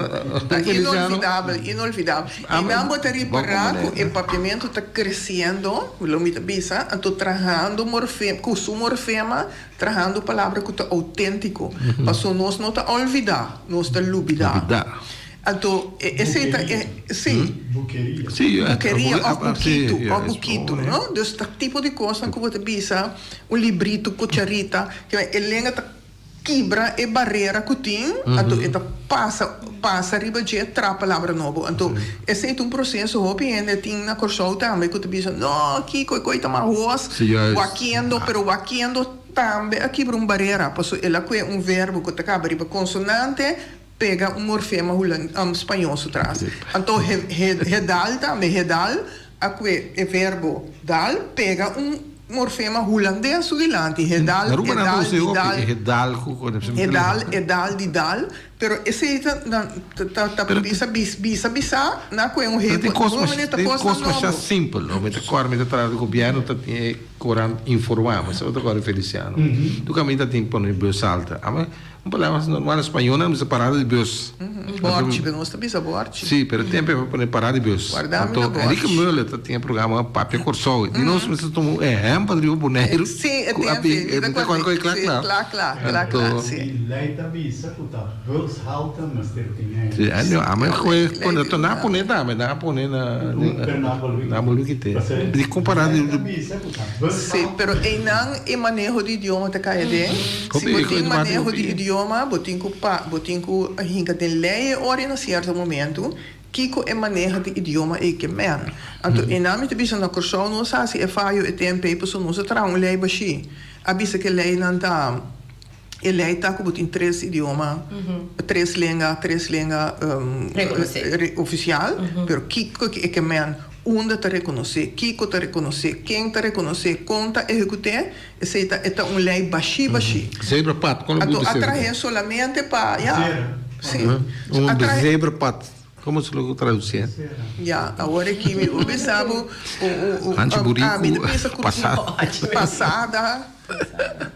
Ta inolvidabel, inolvidabel. I nan bo ta ripará ku e papiamentu ta kresiendo, lo mi ta bisa, anto trahando morfe, ku su morfema, trahando palabra ku ta outéntiko. Pasobra nos no ta olvidá, nos ta lubidá. Lubidá. Anto esei ta e, sí. Bukeria. Sí, Bukeria òf bukitu, òf bukitu, no? Dus ta tipo di kosnan ku bo ta bisa, un librito, kucharita, ke e lenga ta kibra e barera ku tin, anto e ta pasa, pasa riba dje tra palabra nobo. Anto esei ta un proseso hopi hende tin na Kòrsou tambe ku ta bisa, no, kiko e koi ta mahos, wakiendo, pero wakiendo tambe a kibra un barera, pasobra el a kue un verbo ku ta kaba riba konsonante. pega un morfema hulan spañó su tras. Anto he he hedal tambe, hedal a kue e verbo dal pega un morfema hulandes su dilanti, hedal, Na Aruba nan ta edal, usa e hopi, didal, e hedal ku ku hedal, edal, didal, pero esei ta nan ta ta ta Pero bisa bis bisa bisá na kue un Pero he tin kos bo masha manera ta tin kosnan kos masha nobo. simpel, no? Mi ta kòrda mi ta traha di gobièrnu ta tin e korant Informá, mi sa bo ta kòrda Feliciano. Tur kaminda ta tin pone bus alta. Ame Un palabra mas normal español nan bisa parada di bus. Borchi, pero nos ta bisa borchi. Sí, pero tempo e pone parada di bus. Guarda mi Anto na borchi. Enrique Muller ta tin e programa Papia Kòrsou. Di nos mester tuma un ehèmpel riba Boneiru. Sí, e Ku a tempo bin, ei. e ta kòrda ku e kla Sí, kla. kla kla, kla kla, Anto. sí. E lei ta bisa ku ta bushalte mester tin ei. Sí, anto ame Sí, koe lei pone, di anto nan a pone tambe, nan a pone na, Pero nan a bolbe nan a bolbe kite. Pasobra Di kompará lei di. ta bisa ku ta Sí, bushalte. pero einan e maneho di idioma ta kaya den. Si bo tin maneho di idioma, bo tin ku pa, bo tin ku hinka den lei e ora na sierto momentu kiko e maneho di idioma ei ke men. Anto einan mi ta bisa na Kòrsou nos hasi e fayo e tempu ei pasobra nos a traha un lei bashí. A bisa ku e leinan ta, e lei ta ku bo tin tres idioma, tres lenga, tres lenga ofisial, pero kiko e ke men, unda ta rekonosé, kiko ta rekonosé, ken ta rekonosé, kon ta ehekut'é. Esei ta e ta un lei bashí bashí. Zebrapad, kon lo Anto buta a zebra? trahe solamente pa, ya, si. Un A trahe. zebrapad, komo se lo tradusi? Ya, awor aki mi por bisa bo un un un Hanchi a mi ta buriku pensa ku pasada. pasada,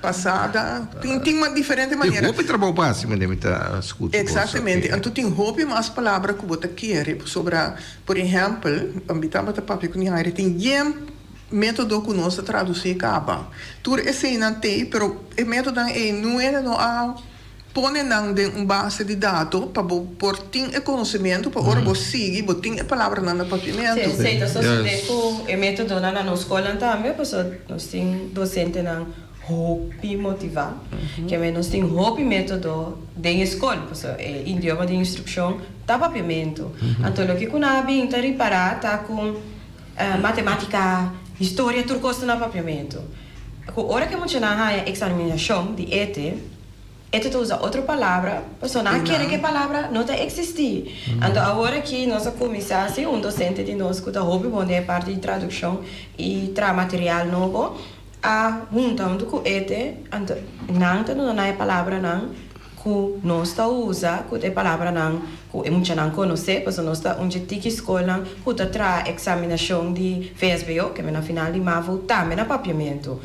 pasada, tin tin diferente Tin manera. hopi trabou pa hasi manera mi ta skucha bo Exactamente, esaki. anto tin hopi mas palabra ku bo ta kere pasobra, por ehèmpel, mi tabata papia ku Nihaira, tin yen. Método ku nos ta tradusí kaba. Tur eseinan t'ei, pero e métodonan ei nuera no a pone nan den un base di dato pa bo por tin e konosementu pa ora bo sigui bo tin e palabranan na papiamentu. Sí, esei ta sosodé ku e métodonan na nos skolnan tambe, pasobra nos tin dosentenan hopi motivá, keme nos tin hopi método den e skol, pasobra e idioma di instrukshon ta papiamentu. Anto loke ku nan a bin ta ripará ta ku. Matematica, historia tur cos ta na papiamento. Cu ora cu e muchanan haya examinacion di ete, ete ta usa otro palabra pasobra nan a kere cu e palabra no ta existi. Anto awor aki nos a cuminsa si un docente di nos cu ta hopi bon den e parti di traduccion y traha material nobo a hunta hunto cu ete anto nan ta duna nan e palabranan ku nos ta usa ku ta e palabranan ku e muchanan konosé, pasobra nos ta un dje tiki skolnan ku ta traha eksaminashon di vsbo, ke men na final di mavo, tambe na papiamentu.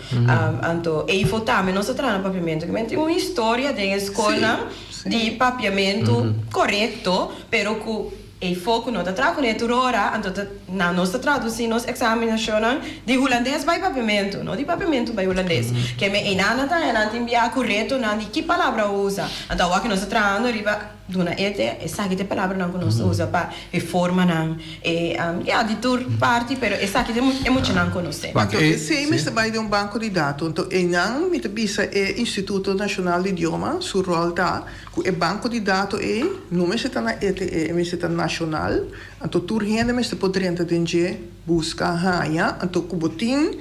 Anto eifo tambe nos ta traha na papiamentu. Ke men tin un historia den e skolnan di papiamentu korekto, pero ku E foku no ta traha kuné tur ora, anto ta nan nos ta tradusí nos eksaminashonnan di hulandes bai papiamentu, no di papiamentu bai hulandes. Ke me einan nan ta haña nan tin bia ku retonan di ki palabra usa. Anto awor ku nos ta trahando riba duna ete, esaki ta e palabranan ku nos ta usa pa e formanan, e ya di tur parti, pero esaki ta e muchanan konosé. Anto esei mester bai den un banko di dato. Anto einan mi ta bisa e Instituto Nashonal di Idioma su ròl ta Ku e banko di dato ei no mester ta na ETE, e mester ta nashonal, anto tur hende mester por drenta den dje, buska, haña, anto ku bo tin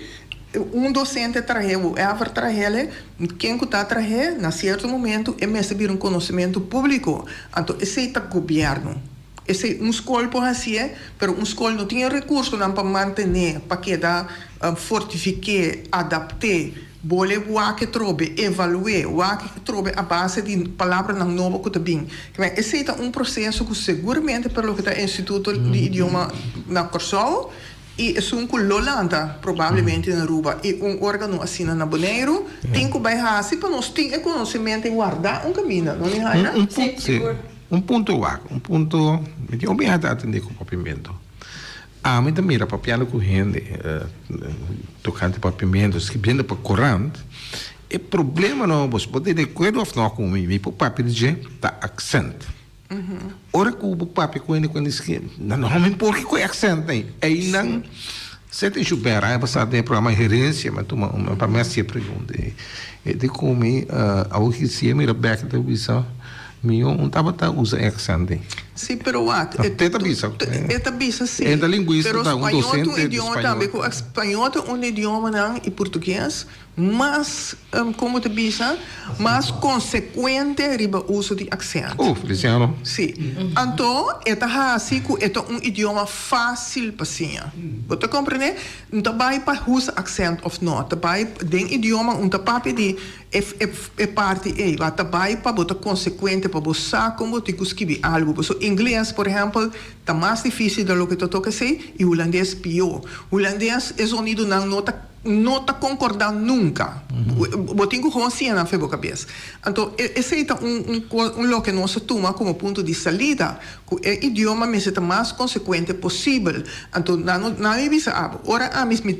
un dosente trah'é, whoever trah'el, ken ku ta trah'é, na sierto momento e mester bira un konosementu públiko, anto esei ta gobièrnu. Esei un skol por hasié, pero un skol no tin e rekursonan pa mantené, pa keda fortifik'é, adapt'é. Bole wak e trobe, evalu'é, wak e trobe a base di palabranan nobo ku ta bin. Kibè, esei ta un proseso ku seguramente per loke ta Instituto di Idioma na Kòrsou i esun ku lo lanta probablemente na Aruba i un órgano asina na Boneiru tin ku bai hasi pa nos tin e konosementu i warda un kaminda, no mi Haina? Un punto, sí. Un punto wak, un punto, mi tin hopi hende ta atendé ku papiamentu. Ami ta mira papiando ku hende tokante papiamentu, skribiendo pa korant, e problema no, bo por ta di akuerdo òf no ku mi, mi por papia di dje, ta aksènt. Ora ku bo papia ku hende ku hende skirbi, nan no mi por kiko e aksènt ei. Einan, Sete Joubert aña pasá den e programa Herensia mi a tuma un pa mi hasi e pregunta ei. E di ku mi, awor ki si e mira bèk e ta bisa, Mihó un tabata usa e aksènt ei. Si, pero wak, e ta bisa. E ta bisa si. E ta linguista, ta un docente di spañó. Pero spañó ta un idioma tambe ku spañó ta un idiomanan i portugues mas, komo ta bisa, mas konsekuente riba uso di aksènt. Oh, Feliciano. Si. Anto e ta hasi ku e ta un idioma fásil pa siña. Bo ta komprendé? No ta bai pa usa aksènt òf no. Ta bai den idioma un ta papia di E e parti ei ba ta bai pa bo ta konsekuente, pa bo sa kon bo tin ku skibi algu. Pasobra ingles, por ehèmpel, ta mas difísil dan loke ta toka esei, i hulandes pió. Hulandes, e zonidonan no ta no ta konkordá nunka. Bo tin ku gewoon siña nan fe bo kabes. Anto e esei ta un un un loke nos a tuma komo punto di salida, ku e idioma mester ta mas konsekuente posibel. Anto nan no nan mi bisa abo, ora ami mi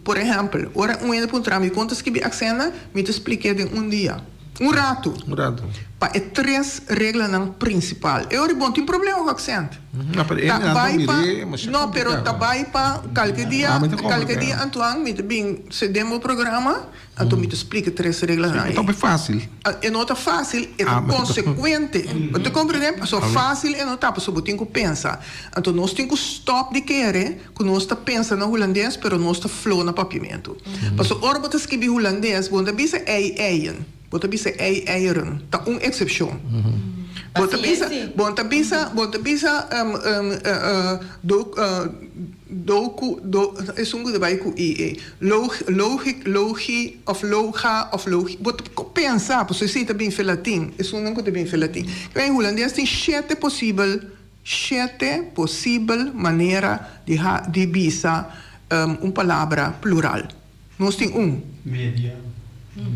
por ehèmpel, ora un hende puntra mi kon ta skibi aksèntnan, mi ta splik'é den un dia, un ratu, Un ratu. pa e tres reglanan prinsipal. E ora bo no tin problema ku aksènt. No, pero e Ta nan ta bai pa, mir'é masha no, pero komplikado. ta bai pa kalke dia, Ah, mi ta kalke kompliká. dia Antoine mi ta bin den bo programa, Anto mi ta splika tres reglanan E ei. ta hopi fásil. E no ta fásil, e ta konsekuente. Bo ta komprendé? Pasobra fásil e no ta, pasobra bo tin ku pensa. Anto nos tin ku stòp di kere ku nos ta pensa na hulandes, pero nos ta flow na papiamentu. Pasobra ora bo ta skibi hulandes, bo no ta bisa ei eien, bo ta bisa ei eieren. Ta un eksepshon. Bo ta bisa, bo no ta bisa, bo no ta bisa Doku, do, esun ku ta bai ku i e. Log, logik, logi, òf loga, òf logi. Bo ta pensa, pasobra esei ta bin fe latin, esunnan ku ta bin fe latin. Kibè en hulandes tin shete posibel, shete posibel manera di ha, di bisa un palabra plural. Nos tin un. Media.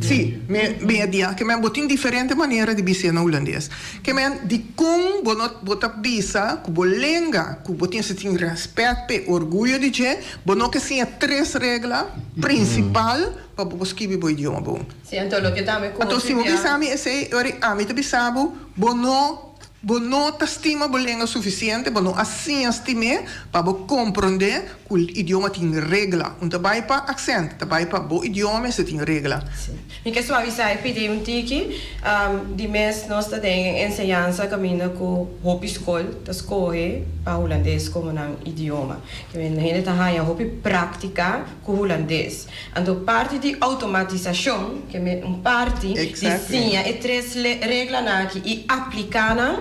Sí, media. Ke men bo tin diferente manera di bis'é na hulandes. Ke men dikon bo no bo ta bisa ku bo lenga ku bo tin si tin rèspèt p'e, orguyo di dje, bo no ke siña tres regla prinsipal pa bo por skibi bo idioma bon. Sí, anto loke tambe ku Anto si bo bisa mi esei, ora ami ta bisa bo, bo no Bo no ta stima bo lenga sufisiente, bo no a siña stim'é pa bo komprondé ku idioma tin regla. Un ta bai pa aksènt, ta bai pa bo idioma mester tin regla. Sí. Mi ke suavisá e pidi un tiki. Di mes nos ta den enseñansa kaminda ku hopi skol ta skohe pa hulandes komo nan idioma. Ke men hende ta haña hopi práktika ku hulandes. Anto parti di automatisashon, ke men un parti di siña e tres reglanan aki i apliká nan,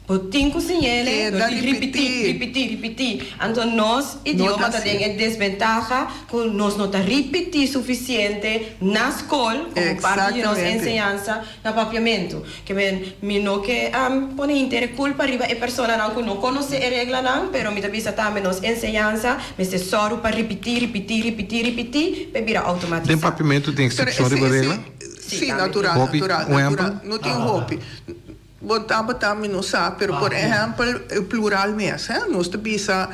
bo tin ku siñ'ele dor di ripití, ripití, ripití. Anto nos idioma ta den e desbentaha ku nos no ta ripití sufisiente na skol komo parti di nos enseñansa na papiamentu. Ke men, mi no ke pone henter e kulpa riba e personanan ku no konosé e reglanan, pero mi ta bisa tambe nos enseñansa mester sòru pa ripití, ripití, ripití, ripití pa e bira Den outomatisá. papiamentu tin Pero eksepshon ese, riba ese, regla? Sí, sí, tambe tin. natural, Hopi, natural, un natural. ehèmpel? No tin hopi. Bo tabata mi no sa, pero por ehèmpel e plural mes, hè, nos ta bisa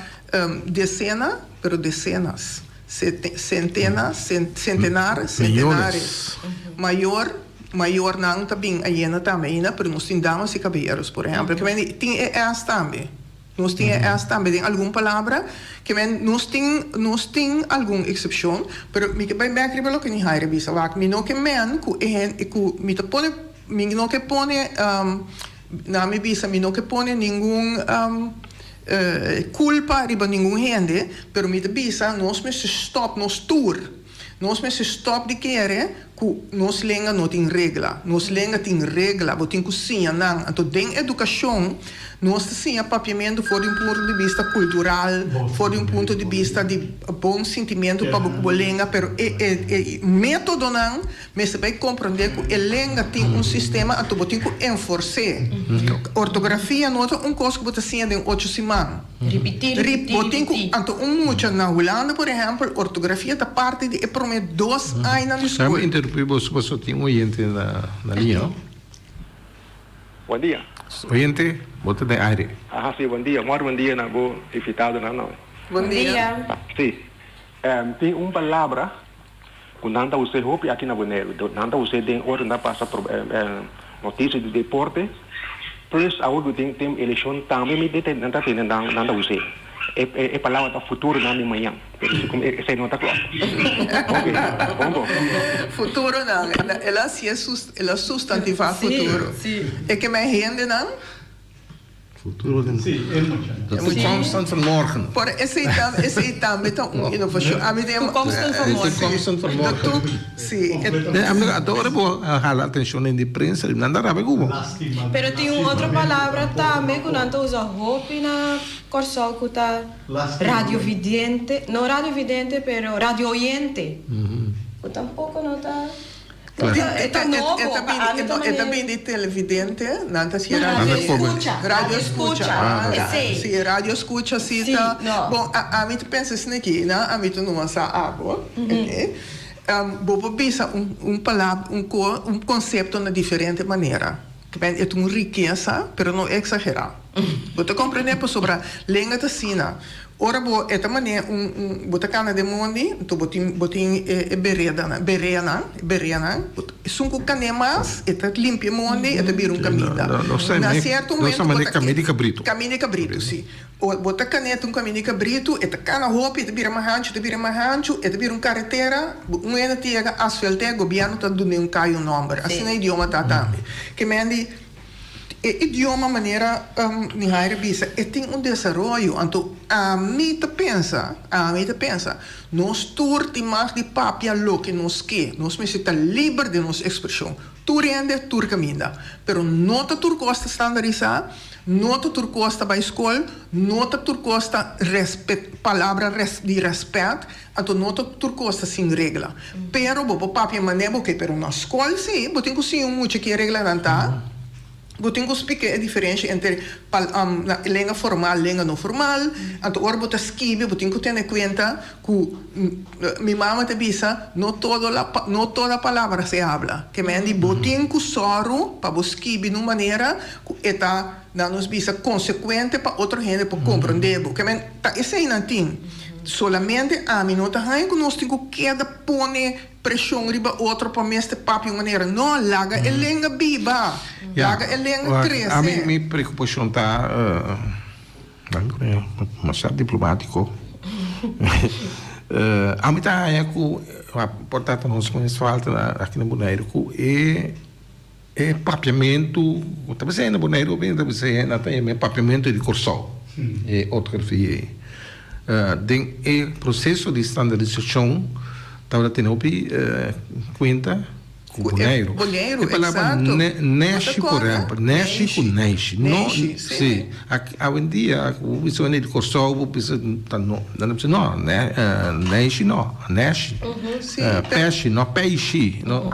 desena, pero desenas, sentena, sentenar, sentenares, mayor, mayornan ta bin ayena tambe ainda, pero nos tin damas y caballeros, por ehèmpel. Ke men tin e s tambe. Nos tin e s tambe den algun palabra. Ke men nos tin, nos tin algun eksepshon, pero mi ke bai bèk riba loke Nihaira bisa. Wak, mi no ke men ku e hen, ku mi ta pone, mi no ke pone, na mi bisa mi no ke pone ningun kulpa riba ningun hende, pero mi ta bisa nos mester stòp nos tur. Nos mester stòp di kere ku nos lenga no tin regla. Nos lenga tin regla, bo tin ku siña nan. Anto den edukashon nos ta siña papiamentu for di un punto di bista kultural, for di un punto di bista di bon sintimentu pa bo ku bo lenga, pero e e metodonan mester bai komprondé ku e lenga tin un sistema, anto bo tin ku enfors'é. Ortografia no ta un kos ku bo ta siña den ocho siman. Ripití, ripití, Bo tin ku, ripití. anto un mucha na Hulanda, por ehèmpel, ortografia ta parti di e promé dos añanan di Sa mi skol. interrumpí boso pasobra tin un oyente na na liña, no? Bon dia. Oyente, bo ta den aire. Aha, si, bon dia. Mor bon dia na bo invitadonan no. Bon Bon dia. dia. Si, tin un palabra ku nan ta us'é hopi aki na Boneiru. Nan ta us'é den ora nan ta pasa notisia di deporte, plus awor ku tin tin elekshon tambe mi nan ta tene nan ta us'é. E e palabra ta futuronan di mañan, pero si komo esei no ta klòp. Oke, bon bo. Futuronan, el a hasié el a sustantivá Sí, futuro. sí. E ke men hendenan. Futuro den Sí, e mucha. De toekomsten van morgen. Por esei tam, esei tambe ta un inovashon. Ami den Toekomsten van De morgen. toekomsten van morgen. De toek, sí. De, ami adora bo hala atencion den di prensa, nan ta rabia ku bo. Lástima. Pero tin un otro palabra tambe ku nan ta usa hopi na Kòrsou ku ta radiovidente, no radiovidente pero radiooyente, ku tampoko no ta. E ta nobo, pa ami ta E ta manera. bini di televidente, nan ta hasié No, radio radio escucha, radio radio escucha. escucha, Ah, esei. sí, radio escucha sí Sí, ta. no. Bon, a ami ta pensa esei aki, na ami ta numa sa abo, oké. Bo por bisa un un palabra, un ko, un konsepto na diferente manera. Ke ben e ta un rikesa, pero no eksagerá. Bo ta komprendé pasobra lenga ta asina. Ora bo e ta manera un un bo ta kana den mondi, anto bo tin bo tin e e beredanan bereanan bereanan esun ku kan'é mas e ta limpia e mondi e ta bira un kaminda. Na sierto Nos momento ta bo manera ta kaminda di kabritu. Kaminda di kabritu si. O bo ta kan'é ta un kaminda di kabritu e ta kana hopi e ta bira mas hanchu e ta bira mas hanchu e ta bira un karetera un hende ta yega asfalt'é gobièrnu ta dun'é un kai un nòmber asina idioma ta tambe. Ke mendi E idioma manera Mihaira bisa e tin un desaroyo anto ami ta pensa ami ta pensa nos tur tin mag di papia loke nos ke nos mester ta liber den nos ekspreshon tur hende tur kaminda pero no ta tur kos ta standarisá no ta tur kos ta bai skol no ta tur kos ta respet palabra di rèspèt anto no ta tur kos ta sin regla pero bo por papia manera bo ke pero na skol si bo tin ku siña un mucha ki e reglanan ta bo tin ku splika e diferensha entre lenga formal lenga no formal anto ora bo ta skibi bo tin ku tene kuenta ku mi mama ta bisa no todo la no toda palabra se habla ke men di bo tin ku sòru pa bo skibi na un manera ku e ta Na nos bisa konsekuente pa otro hende por komprondé bo. Ke men ta eseinan tin. Solamente ami no ta haña ku nos tin ku keda pone preshon riba otro pa mester papia un manera. No, laga e lenga biba. Laga e lenga krese. Ami mi preokupashon ta, masha diplomátiko, ami ta haña ku por ta nos mes falta aki na Boneiru ku e. E papiamentu, bo ta bisa hende Boneiru hopi hende ta bisa hende nan ta yama e papiamentu di Kòrsou, e ortografia ei. Den e proseso di standardisashon tabata tene hopi kuenta ku Boneiru. Boneiru, E palabra eksakto. nèshi Bo ta por kòrda? ehèmpel, nèshi ku nèshi. No, Nèshi, si. si. Awendia bo bisa hende di Kòrsou bo bisa ta no, nan ta bisa no, nèshi no, nèshi. Sí, Peshi, no peishi, no.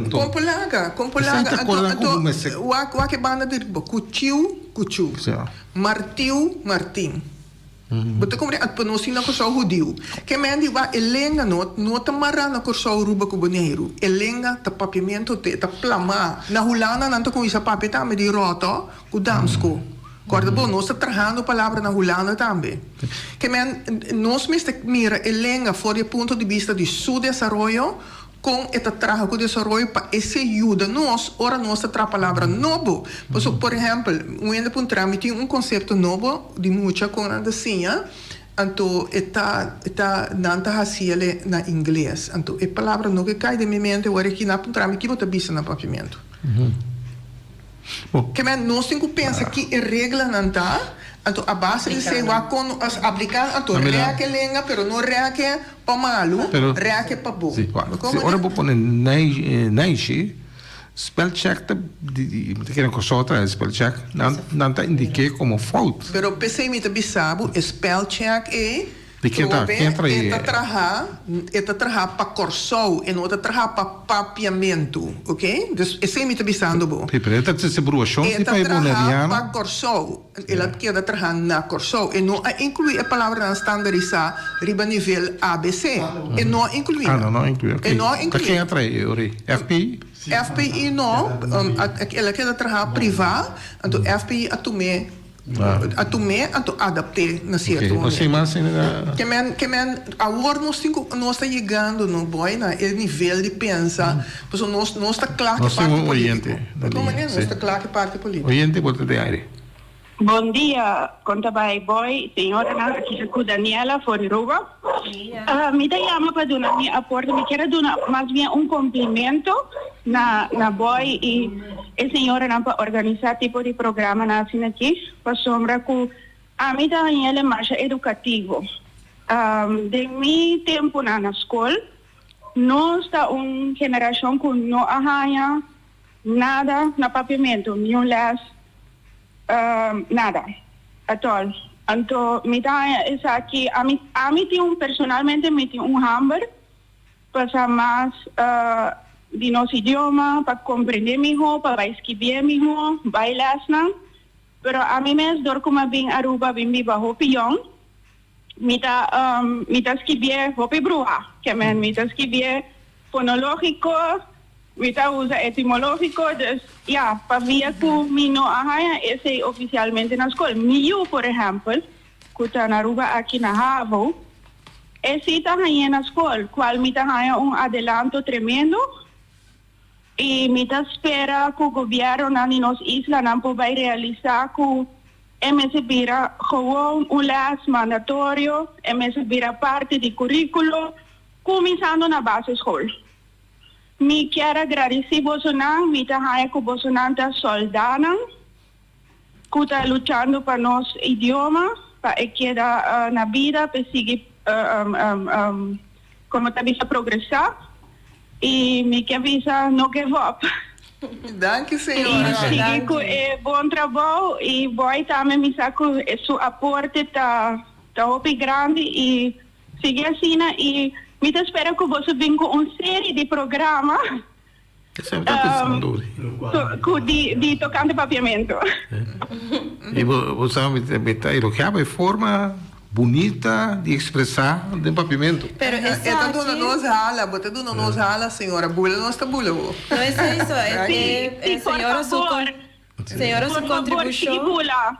Kon por laga, kon por Esei laga. ta Anto, kola ku anto, bo mester. wak, wak e banda di riba, kuchiu, kuchu. Sí. Martiu, martin. Bo ta komprende? Anto nos tin na Kòrsou hudiu. Ke men di wak e lenga no, no ta mará na Kòrsou, Aruba ku Boneiru. E lenga ta papiamentu, e ta plamá. Na Hulanda nan ta kuminsá papia tambe di ròtò ku damsko. Kòrda bo, nos ta trahando palabra na Hulanda tambe. Ke men, nos mester mira e lenga for di e punto di bista di su desaroyo, kon e ta traha ku desaroyo pa esei yuda nos ora nos ta traha palabra nobo. Pasobra, por ehèmpel, un hende puntra mi tin un konsepto nobo di mucha kon nan ta siña, anto e ta, e ta, nan ta hasi el na ingles. Anto e palabra no ke kai den mi mente ora ki nan a puntra mi ki bo ta bisa na papiamentu. Ke men nos tin ku pensa ki e reglanan ta, anto a base di esei wak kon nos apliká, anto rèk e lenga pero no rèk e pa malu, rèk e pa bon. Si, ora bo pone neishi, spelcheck ta, mi ta kere Kòrsou ta spelcheck, nan ta indik'é komo fout. Pero p'esei mi ta bisa bo e spelcheck ei Di ken ta? Trobe Ken trae e ta traha, e ta traha pa Kòrsou, e no ta traha pa Papiamentu, oke? Dus esei mi ta bisando bo. Sí, pero e ta trese bruashon E si ta pa e traha boneriano. pa Kòrsou, el a keda traha na Kòrsou. E no a inkluí e palabranan standarisá riba nivel ABC. E no a inkluí Ah, nan. no, no a inkluí, oke. E no a Ta inkluí. ken a trae e ora ei? FPI? FPI no, el a keda traha privá, anto FPI a tum'é. A tum'é anto adapt'é na sierto momento. Ke men, ke men, awor nos tin ku, nos ta yegando no boy na e nivel di pensa, pasobra nos, nos ta kla ku e Nos tin parti un polítiko. oyente na Di liña, manera si. nos ta kla ku e parti polítiko. Oyente bo ta den aire. Bon dia, con ta bay boy, señoranan, aki ta cu Daniela for di Aruba. Mi ta yama pa duna mi aporte, mi kier a duna mas bien un complimento na na boy y e señoranan pa organisa tipo di programanan asina aki, pasobra cu ami ta hañele masha educativo. Den mi temponan na scol, nos ta un generacion cu no a haña Nada na papiamentu, niun les, nada at all. Anto mi ta haña esaki, ami ami tin un personalmente mi tin un hamber pa sa mas di nos idioma, pa comprende miho, pa bai skibié miho, bai lesnan. Pero ami mes dor ku mi a bin Aruba bin biba hopi yong, Mi ta mi ta skibié hopi bruha, ke men mi ta skibié fonológiko, mi ta usa etimológiko, dus ya, pabia ku mi no a haña esei ofisialmente na skol. Mi yu, por ehèmpel, ku ta na Aruba aki na havo, e si ta hañ'é na skol, kual mi ta haña un adelanto tremendo i mi ta spera ku gobièrnunan di nos islanan por bai realisá ku E mester bira gewoon un les mandatorio, e mester bira parti di curriculo, cuminsando na basisschool. Mi kier a gradici bosonan, mi ta haña cu bosonan ta soldanan cu ta luchando pa nos idioma, pa e keda na bida, pa e sigui, como ta bisa, progresa. Y mi ke bisa no give up. Danki señora. Y sigui cu e bon trabou y boy tambe mi sa cu su aporte ta ta hopi grandi y sigui asina y mi ta spera cu boso bin cu un serie di programa cu di di tocante papiamento. Y bo sa mi ta elogia bo e forma Bunita di expresa den papiamentu. Pero E ta duna esaki. nos hala, bo ta duna nos hala, señora. Bula nos ta bula bo. No es eso, e Sí, e sí, por señora su favor. señora su Por favor, sigui contribucion. bula.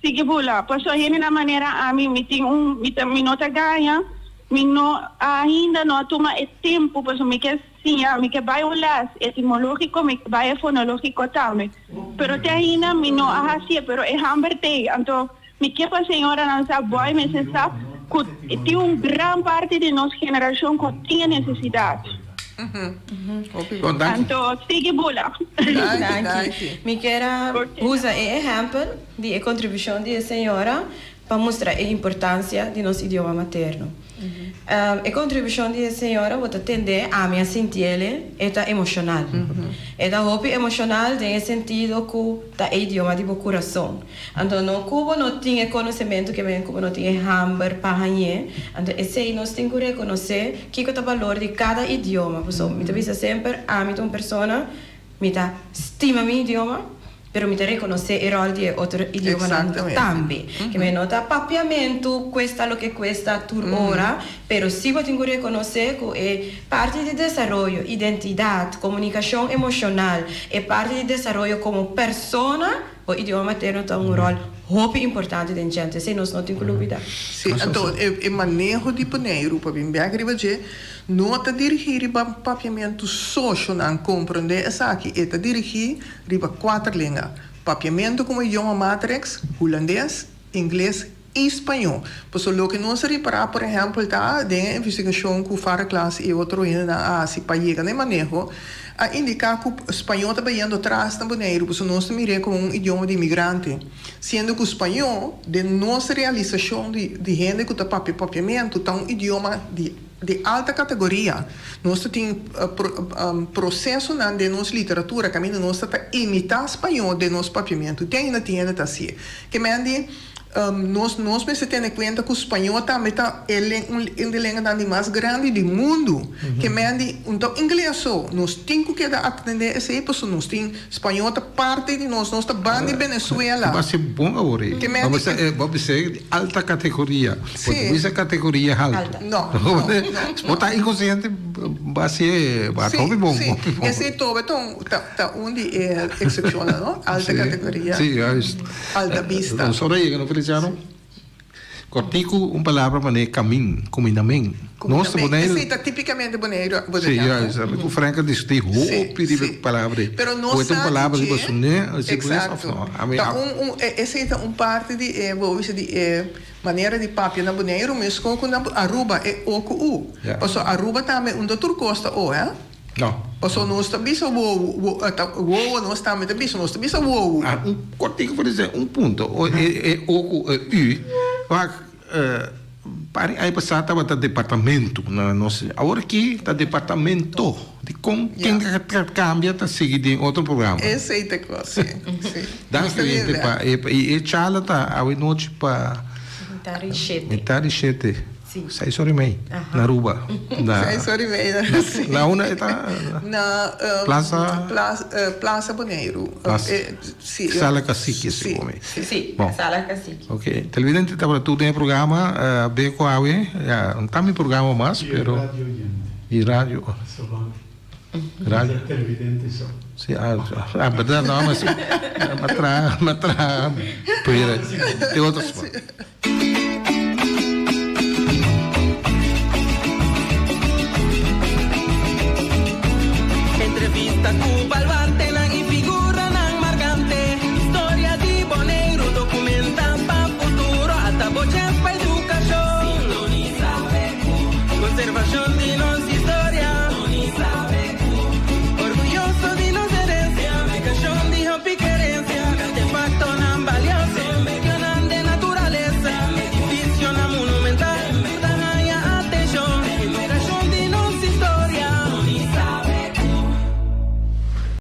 Sigui bula. Pasobra hende na manera ami, mi tin un, mi ta, mi no ta gaña, mi no, ainda no a tuma e tempo, pasobra mi ke siña, mi ke bai un les etimologico, mi ke bai e fonologico tambe. Pero te ainda mi no a hacié, pero e hamber t'ei. Anto, Mi ke pa señoranan sa, boy mester sa ku tin un gran parti di nos generashon ku tin e nesesidat. Anto sigui bula. Danki. Mi kier a usa e ehèmpel di e kontribushon di e señora pa mustra e importansia di nos idioma materno. E kontribushon di e señora bo ta tende, ami a sintiele, e ta emoshonal. E ta hopi emoshonal den e sentido ku ta e idioma di bo kurason. Anto no ku bo no tin e konosementu ke men ku bo no tin e hamber pa hañ'é. Anto esei nos tin ku rekonosé kiko ta balor di kada idioma. Pasobra mi ta bisa semper, ami ta un persona, mi ta stima mi idioma, pero mi ta rekonosé e ròl di e otro idiomanan tambe. Ke men no ta papiamentu kuesta loke kuesta tur ora, pero si bo tin ku rekonosé ku e parti di desaroyo, identidat, komunikashon emoshonal, e parti di desaroyo komo persona, Bo idioma materno ta un ròl hopi importante den djente, esei nos no tin ku lubidá. Sí, anto e maneho di Boneiru pa bin bek riba dje no ta dirigí riba papiamentu so, shonan komprondé esaki, e ta dirigí riba kuater lenga, papiamentu komo idioma matrix, hulandes, ingles i spañó. Pasobra loke nos a ripará, por ehèmpel, ta den e investigashon ku Faraclas i otro hendenan a hasi pa yega na e maneho, a indiká ku spañó ta bayendo tras na Boneiru, pasobra nos ta mir'é komo un idioma di imigrante, siendo ku spañó, den nos realisashon di di hende ku ta papia papiamentu, ta un idioma di di alta kategoria. Nos ta tin prosesonan den nos literatura kaminda nos ta ta imitá spañó den nos papiamentu. Te ainda tin hende ta hasié. Ke men di. Nos nos mester tene kuenta ku spañó tambe ta e len un un di lenganan di mas grandi di mundu. Ke men di un ta ingles so. Nos tin ku keda atendé esei pasobra nos tin spañó ta parti di nos. Nos ta ban di Venezuela. Bo a hasi bon awor ei. Ke men Bo di a bo a bisa di alta kategoria. Sí. Bo ta bisa kategoria haltu. No, no, no. Bo ta inkonsiente bo a hasi bo a hopi bon. Sí, sí. Esei tobe ta un ta ta un di e eksepshonnan no. Alta kategoria. Sí, juist. Alta bista. Nos ora yega no Feliciano? Kòrtiku un palabra manera kamin, kumindamen. Nos ta Boneiru. Esei ta tipikamente Boneiru. Sí, juist. Mi ku Frank a diskutí hopi riba e palabra ei. Pero nos sa di un palabra riba dje. su ne, si of no. Ta un, un, esei ta un parti di e, bo bisa di e manera di papia na Boneiru meskos ku na Aruba, e o ku u. Pasobra Aruba tambe un ta tur kos ta o, hè? No. Pasobra nos ta bisa wowo, wo, ta wowo nos tambe ta bisa, nos ta bisa wowo. Ah, un kortiku por dise un punto. O e e o ku e u. Wak, pari aña pasá tabata departamentu na nos. Awor aki ta departamento. Dikon ken ka kambia ta sigui den otro programa. Esei ta kos, si. Si. Danki oyente pa e i e charla ta awe nochi pa. Mitar di shete. Mitar di shete. Sí. Seis ora y mei na Aruba. Na, Seis ora y mei na, sí. Na unda e ta? Na Plaza? Plaza, Plaza Boneiru. Plaza. Sí. Sala Cacique, Sí, segun mi. sí. Sí, Bon. Sala Cacique. Ok. Televidente tabata tur den e programa Beko awe. Ya, no ta mi programa mas, Y pero. radio oyente. Y radio. Soban. Radio. Televidente so. Sí, ah, ah, verdad, no, mas m'a traha, m'a traha, pero te otro spot. Entrevista cu baluarte.